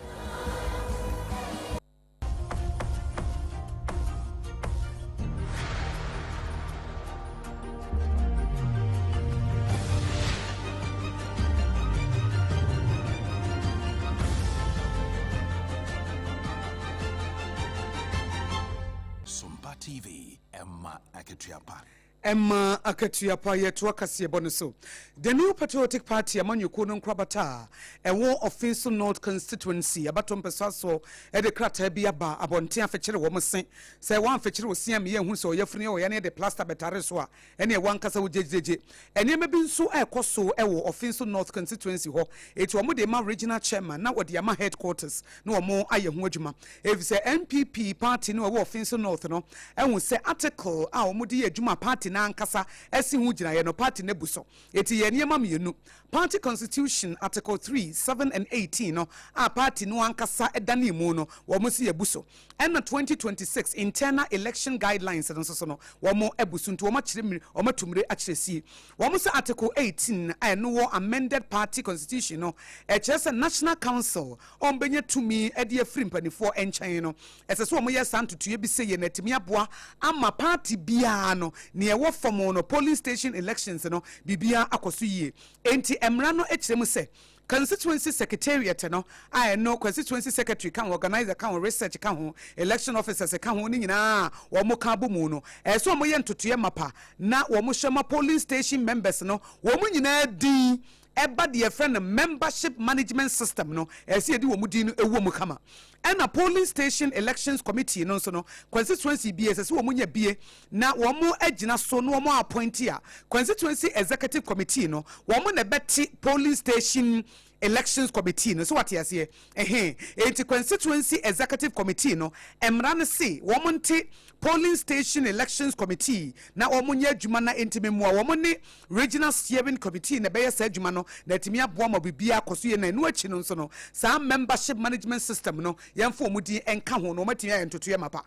Sompa TV, ɛma akatua pa. Ɛma akatua pa. Yɛtoa kaseɛbɔ no so. The New Patriotic Party amanyɔkuo no nkorabata a ɛwɔ Offinso North Constituency abatoɔ mpɛsoa so de krataa bi aba abɔnten afekyere wɔn se sɛ wɔamfekyere wo se ammeyɛ anhunu sɛ ɔyafunu yɛ ɔya na yɛde plaster bɛtare so a ɛneɛ w'ankasa wo gyegyegye. Nneɛma bi nso rekɔ so wɔ Offinso North Constituency hɔ enti wɔn de rema Regional Chairman na wɔde ama Headquarters na wɔn ayɛ ho adwuma efisɛ NPP party no a ɛwɔ Offinso North no ahu sɛ article a wɔde yɛ adwuma a party no ankasa asi ho gyinaeɛ no party no abu so. Enti yɛ nneɛma mmienu, Party Constitution Article 3, 7 and 18 no a party no ankasa danee mu no wɔn se yɛabu so ɛna 2026 Internal Election Guidelines no nso so no wɔn abu so nti wɔn akyerɛ mmire wɔn atu mmire akyerɛ sie. Wɔn sɛ Article 18 a ɛno wɔ Amended Party Constitution no ɛkyerɛ sɛ National Council wɔbɛnya tumi de afiri mpanimfoɔ nkyɛn no, ɛsɛ sɛ wɔyɛ saa ntotoeɛ bi sɛyɛ na atumi aboa ama party biara no, nea ɛwɔ fam no, polling station elections no, biribiara akɔ so yie. Enti mmara no kyerɛ mu sɛ, constituency secretariat no, a ɛno constituency secretary ka ho, organiser ka ho, research ka ho, election officers ka ho, ne nyinaa a wɔka abɔ mu no, ɛsɛ sɛ wɔyɛ ntotoeɛ mapa na wɔhyɛ ma polling station members no wɔn nyinaa din ɛba deɛ yɛfrɛ no membership management system no, ɛsɛ sɛ yɛde wɔn din no wɔ mu kama. Ɛna polling station elections committee no nso no, constituency biara ɛsɛ sɛ wɔn nya bie na wɔn agyina so na wɔn appoint a constituency executive committee no, wɔn na ɛbɛte polling station elections committee no. So wate aseɛ? Ɛhɛn. Enti constituency executive committee no, mmara no se wɔn nte polling station elections committee na wɔn nyɛ adwuma na enti mmoa wɔn ne Regional Steering Committee na ɛbɛyɛ saa adwuma no na atumi aboa ma biribiara akɔ so yie na ɛno akyi no nso no saa Membership Management System no yɛmfa wɔn din nka ho na wɔatumi ayɛ ntotoeɛ mapa.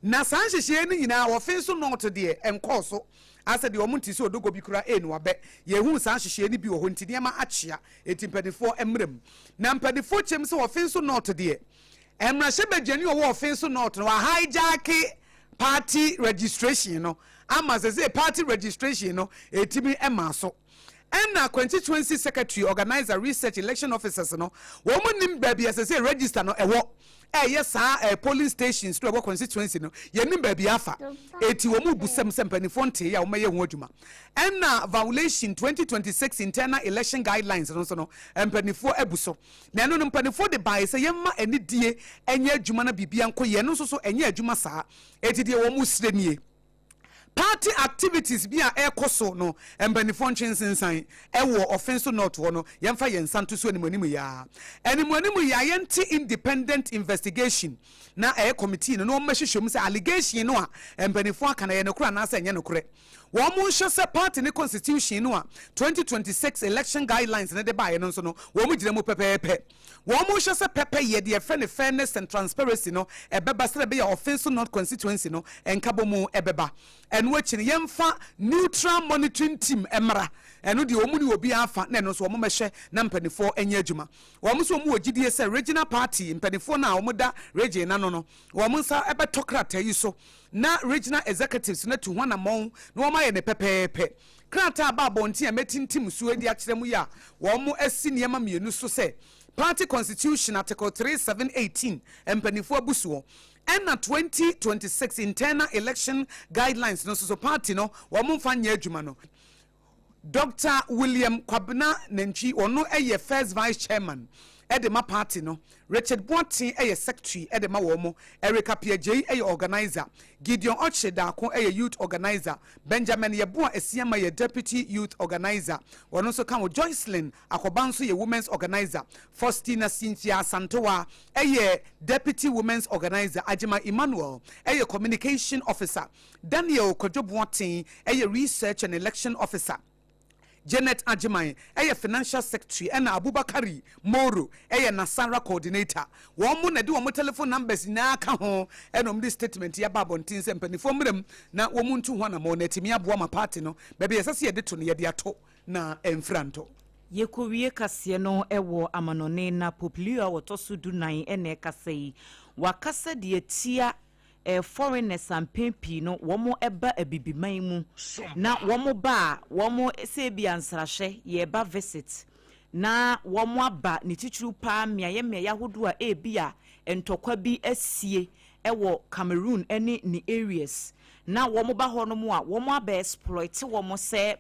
Na saa nhyehyɛeɛ no nyinaa wɔfe nso North deɛ ɛnkɔɔ so asɛ deɛ wɔn nte sɛ odogo bi koraa ɛnu abɛ. Yɛhuu saa nhyehyɛeɛ no bi wɔ hɔ nti nneɛma akyea enti mpanimfoɔ mmra mu. Na mpanimfoɔ kyɛm sɛ wɔfe nso North deɛ Mmarahyɛbadwani a ɔwɔ Offinso North no wahijack party registration no ama sesei party registration no ɛtumi maa so. Ɛna constituency secretary, organiser, research, election officers no wɔn nim baabi a sesei register no ɛwɔ ɛyɛ saa eh, polling stations no ɛwɔ constituency no yɛnim baabi afa eti wɔn busam sɛ mpanimfoɔ ntee a wɔn yɛ ho adwuma. Ɛna violation 2026 internal election guidelines no nso no mpanimfoɔ abu so. Na ɛno no, mpanimfoɔ de baeɛ sɛ yɛmma anidie nyɛ adwuma na biribiara nkɔ yie. Ɛno nso so, ɛnyɛ adwuma saa. Enti deɛ wɔsrɛ nie, Party activities bi a ɛrekɔ so no, mpanimfoɔ ntwe nsensan wɔ Offinso North hɔ no, yɛmfa yɛn nsa nto so animuanimu yi ara. Animuanimu yi ara, yɛnte independent investigation na ɛyɛ committee no na wɔmmɛhwehwɛ mu sɛ allegation no a mpanimfoɔ aka no, ɛyɛ nokorɛ anaasɛ ɛnyɛ nokorɛ. Wɔnhyɛ sɛ party ne constitution no a 2026 election guidelines no de baeɛ no nso no, wɔgyina mu pɛpɛɛpɛ. Wɔnhyɛ sɛ pɛpɛyɛ, deɛ yɛfrɛ no fairness and transparency no, ɛbɛba sɛdeɛ ɛbɛyɛ a Offinso North constituency no nkabɔmu bɛba. Ɛno akyi no, yɛmfa neutral monitoring team mmra. Ɛno deɛ wɔn ne obiara afa na ɛno nso wɔmmɛhwɛ na mpanimfoɔ nyɛ adwuma. Wɔn nso wɔwɔ gyidie sɛ regional party mpanimfoɔ no a wɔda region no ano no, wɔn nsa bɛtɔ krataa yi so na Regional Executives no atu ho anammɔn na wɔayɛ no pɛpɛɛpɛ. Krataa a aba abɔnten a mɛtintim so de akyerɛ mo yi a wɔasi nneɛma mmienu so sɛ Party Constitution Article 3, 7, 18 mpanimfoɔ abu soɔ ɛna 2026 Internal Election Guidelines no nso so party no wɔmfa nyɛ adwuma no. Doctor William Kwabena Nantwi, ɔno yɛ First Vice Chairman de ma party no, Richard Boateng yɛ Secretary de ma wɔn, Eric Appiah-Gyei yɛ Organiser, Gideon Okyere Darko yɛ Youth Organiser, Benjamin Yeboah Asiamah yɛ Deputy Youth Organiser, ɔno nso ka ho, Joycelyn Akɔba nso yɛ Women's Organiser, Faustina Cynthia Asantewaa yɛ Deputy Women's Organiser, Agyemang Emmanuel yɛ Communication Officer, Daniel Kwadwo Boateng yɛ Research and Election Officer. Janet Agyeman yɛ Financial Secretary ɛna Abubakari Moro yɛ Nasara Coordinator. Wɔn na ɛde wɔn telephone numbers nyinaa ka ho ɛna wɔn de statement yi aba abɔnten sɛ mpanimfoɔ mmra mu na wɔn ntu ho anamɔn na atumi aboa ma party no baabi a ɛsɛ sɛ yɛde to no yɛde ato na ɛmfira ntɔ. Yɛkɔwie kaseɛ no wɔ amanɔne na Pope Leo a ɔtɔ so dunan na ɛkasa yi. Wakasa de atia eh, foreigners a mpɛn pii no wɔn ba abibiman mu na wɔn ba a wɔn sɛ ebi a nsrahwɛ yɛreba visit na wɔn aba ne titiriw paa mmeaeɛ mmeaeɛ ahodoɔ a ebi a ntɔkwa bi asie wɔ Cameroon ne ne areas na wɔn ba hɔ nom a wɔn abɛ exploit wɔn sɛ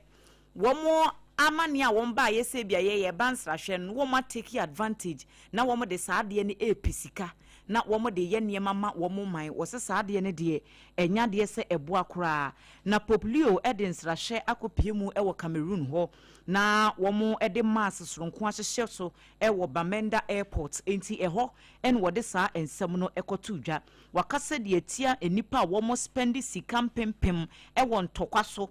Wɔn amaneɛ a wɔn baayɛ sɛ ebia yɛ yɛreba nsrahwɛ no wɔn atake advantage na wɔn de saa adeɛ no repɛ sika na wɔn de yɛ nneɛma ma wɔn man. Wɔse saa adeɛ no deɛ ɛnyɛ adeɛ sɛ ɛboa koraa. Na Pope Leo de nsrahwɛ akɔpue mu wɔ Cameroon hɔ na wɔn de mass soronko ahyehyɛ so wɔ Bamenda Airport enti ɛhɔ na wɔde saa nsɛm no kɔtoo dwa. Wakasa de atia nnipa a wɔn spɛnde sika mpempem wɔ ntɔkwa so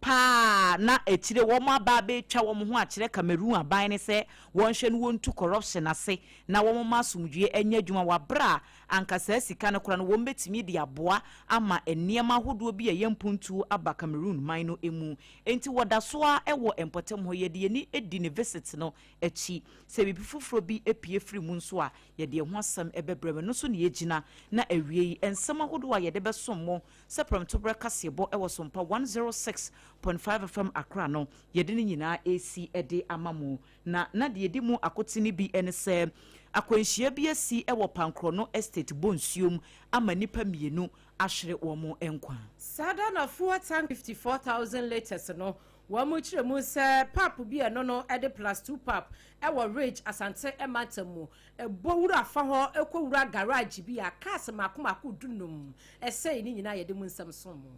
paa na akyire wɔn aba abɛtwa wɔn ho akyerɛ Cameroon aban no sɛ wɔnhwɛ no wɔntu corruption ase na wɔn mma asomdwoeɛ nyɛ adwuma wɔ aberɛ a anka saa sika no koraa no wɔn bɛtumi de aboa ama nneɛma ahodoɔ bi a ɛyɛ mpuntuo aba Cameroon man no mu. Enti wɔda so ara wɔ mpɔtam hɔ yɛde yɛn ani di ne visit no akyi. Sɛ biribi foforɔ bi pue firi mu nso a yɛde ɛho asɛm bɛbrɛ mo. Ɛno nso na yɛgyina na awie yi nsɛm ahodoɔ a yɛde bɛsom mo Sɛ prɛmtoberɛ kaseɛbɔ wɔ Sompa 106.5 FM Accra no, yɛde ne nyinaa resi de ama mo. Na na deɛ ɛdi mu akotene bi ne sɛ, akwanhyia bi asi wɔ Pankrɔno Estate Bonsuom ama nnipa mmienu ahwere wɔn nkwa. Saa da na fuel tank 54,000 litres no, wɔn kyerɛ mu sɛ pap bi a ɛno no de plus two pap wɔ Ridge Asante mantam mu bɔ wura fa hɔ kɔ wura garage bi a cars mmaako mmaako dunum sɛe ne nyinaa yɛde mu nsɛm som mo.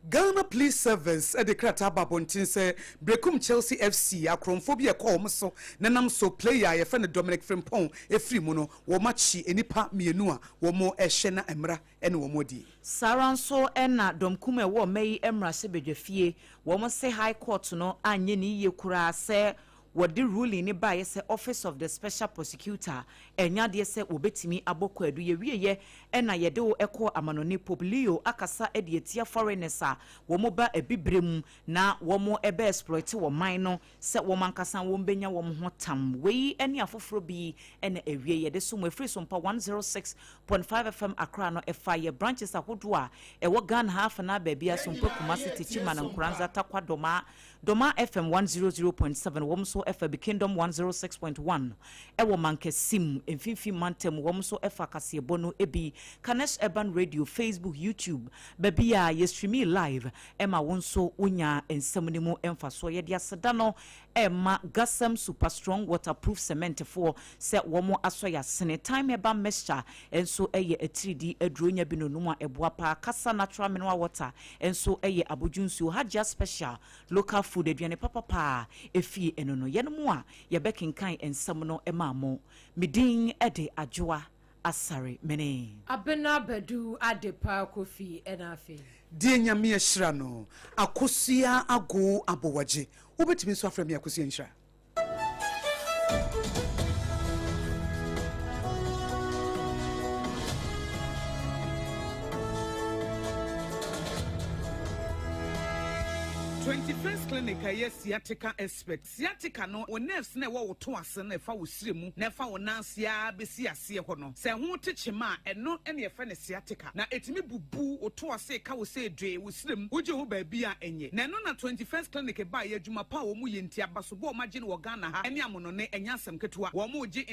Ghana Police Service de krataa aba abɔnten sɛ Berekum Chelsea FC akorɔmfoɔ bi a ɛkɔɔ wɔn so na ɛnam so player a yɛfrɛ no Dominic Frimpong firi mu no, wɔakye nnipa mmienu a wɔrehwɛ na mmara ne wɔn adi. Saa ara nso na dɔm kum a ɛwɔ ɔma yi mmarahyɛbadwafie, wɔn se High Court no anyɛ ne yie koraa sɛ wɔde ruling no baeɛ sɛ Office of the Special Prosecutor ɛnyɛ adeɛ sɛ wɔbɛtumi abɔ kwaadu. Yɛwieɛ na yɛde wo kɔɔ amanɔne. Pope Leo akasa de atia foreigners a wɔn ba abibire mu na wɔn bɛ exploit wɔn man no sɛ wɔn ankasa wɔn bɛnya wɔn ho tam. Wei ne afoforɔ bi na awie yɛde so mo ɛfiri Sompa 106.5 FM Accra no ɛfa yɛ branches ahodoɔ a ɛwɔ Ghana ha afanaa baabiara, Sompa, Kumasi, Techiman, Nkoranza, Tarkwa, Domaa, Doma FM 100.7, wɔn nso fa bi, Kingdom 106.1 wɔ Mankasim, Mfimfini Mantam, wɔn nso fa kaseɛbɔ no bi, Kanesh Urban Radio, Facebook, YouTube, baabi a yɛ streamii live ma wo nso wonya nsɛm no mu mfasoɔ. Yɛde aseda no rema Gasam Super Strong Waterproof Cement foɔ sɛ wɔn asɔ yɛn asene. Thyme Herbal Mixture nso yɛ atiridii aduro, nya bi na onum a ɛboa paa. Kasa Natural Mineral Water nso yɛ abodwo nsuo. Hajia Special Local Food, aduane papa paa efie ɛno no. Yɛnom a yɛbɛkenkan nsɛm no maa mo. Me din de Adwoa Asare Mene. Abena Badu Adepa Kofi ɛna afei. Deɛ Nyame ahyira no, Akosua Agoo Abowagye. Wobɛtumi nso afrɛ me Akosua Nhyira. 21st Clinic a ɛyɛ sciatica expert. Sciatica no, wo nerves no a ɛwɔ wo to ase no a ɛfa wo srɛ mu na ɛfa wo nan ase ara bɛsi aseɛ hɔ no, sɛ ɛho te kyema a, ɛno na yɛfrɛ no sciatica. Na ɛtumi bubu wo to ase ka wo sɛ dwee wo srɛ mu, wogye ho baabi a ɛnyɛ. Na ɛno na 21st Clinic baeɛ, adwuma pa a wɔyɛ nti, abasobɔ a wɔagye no wɔ Ghana ha ne amonɔne, ɛnyɛ asɛm ketewa. Wɔregye.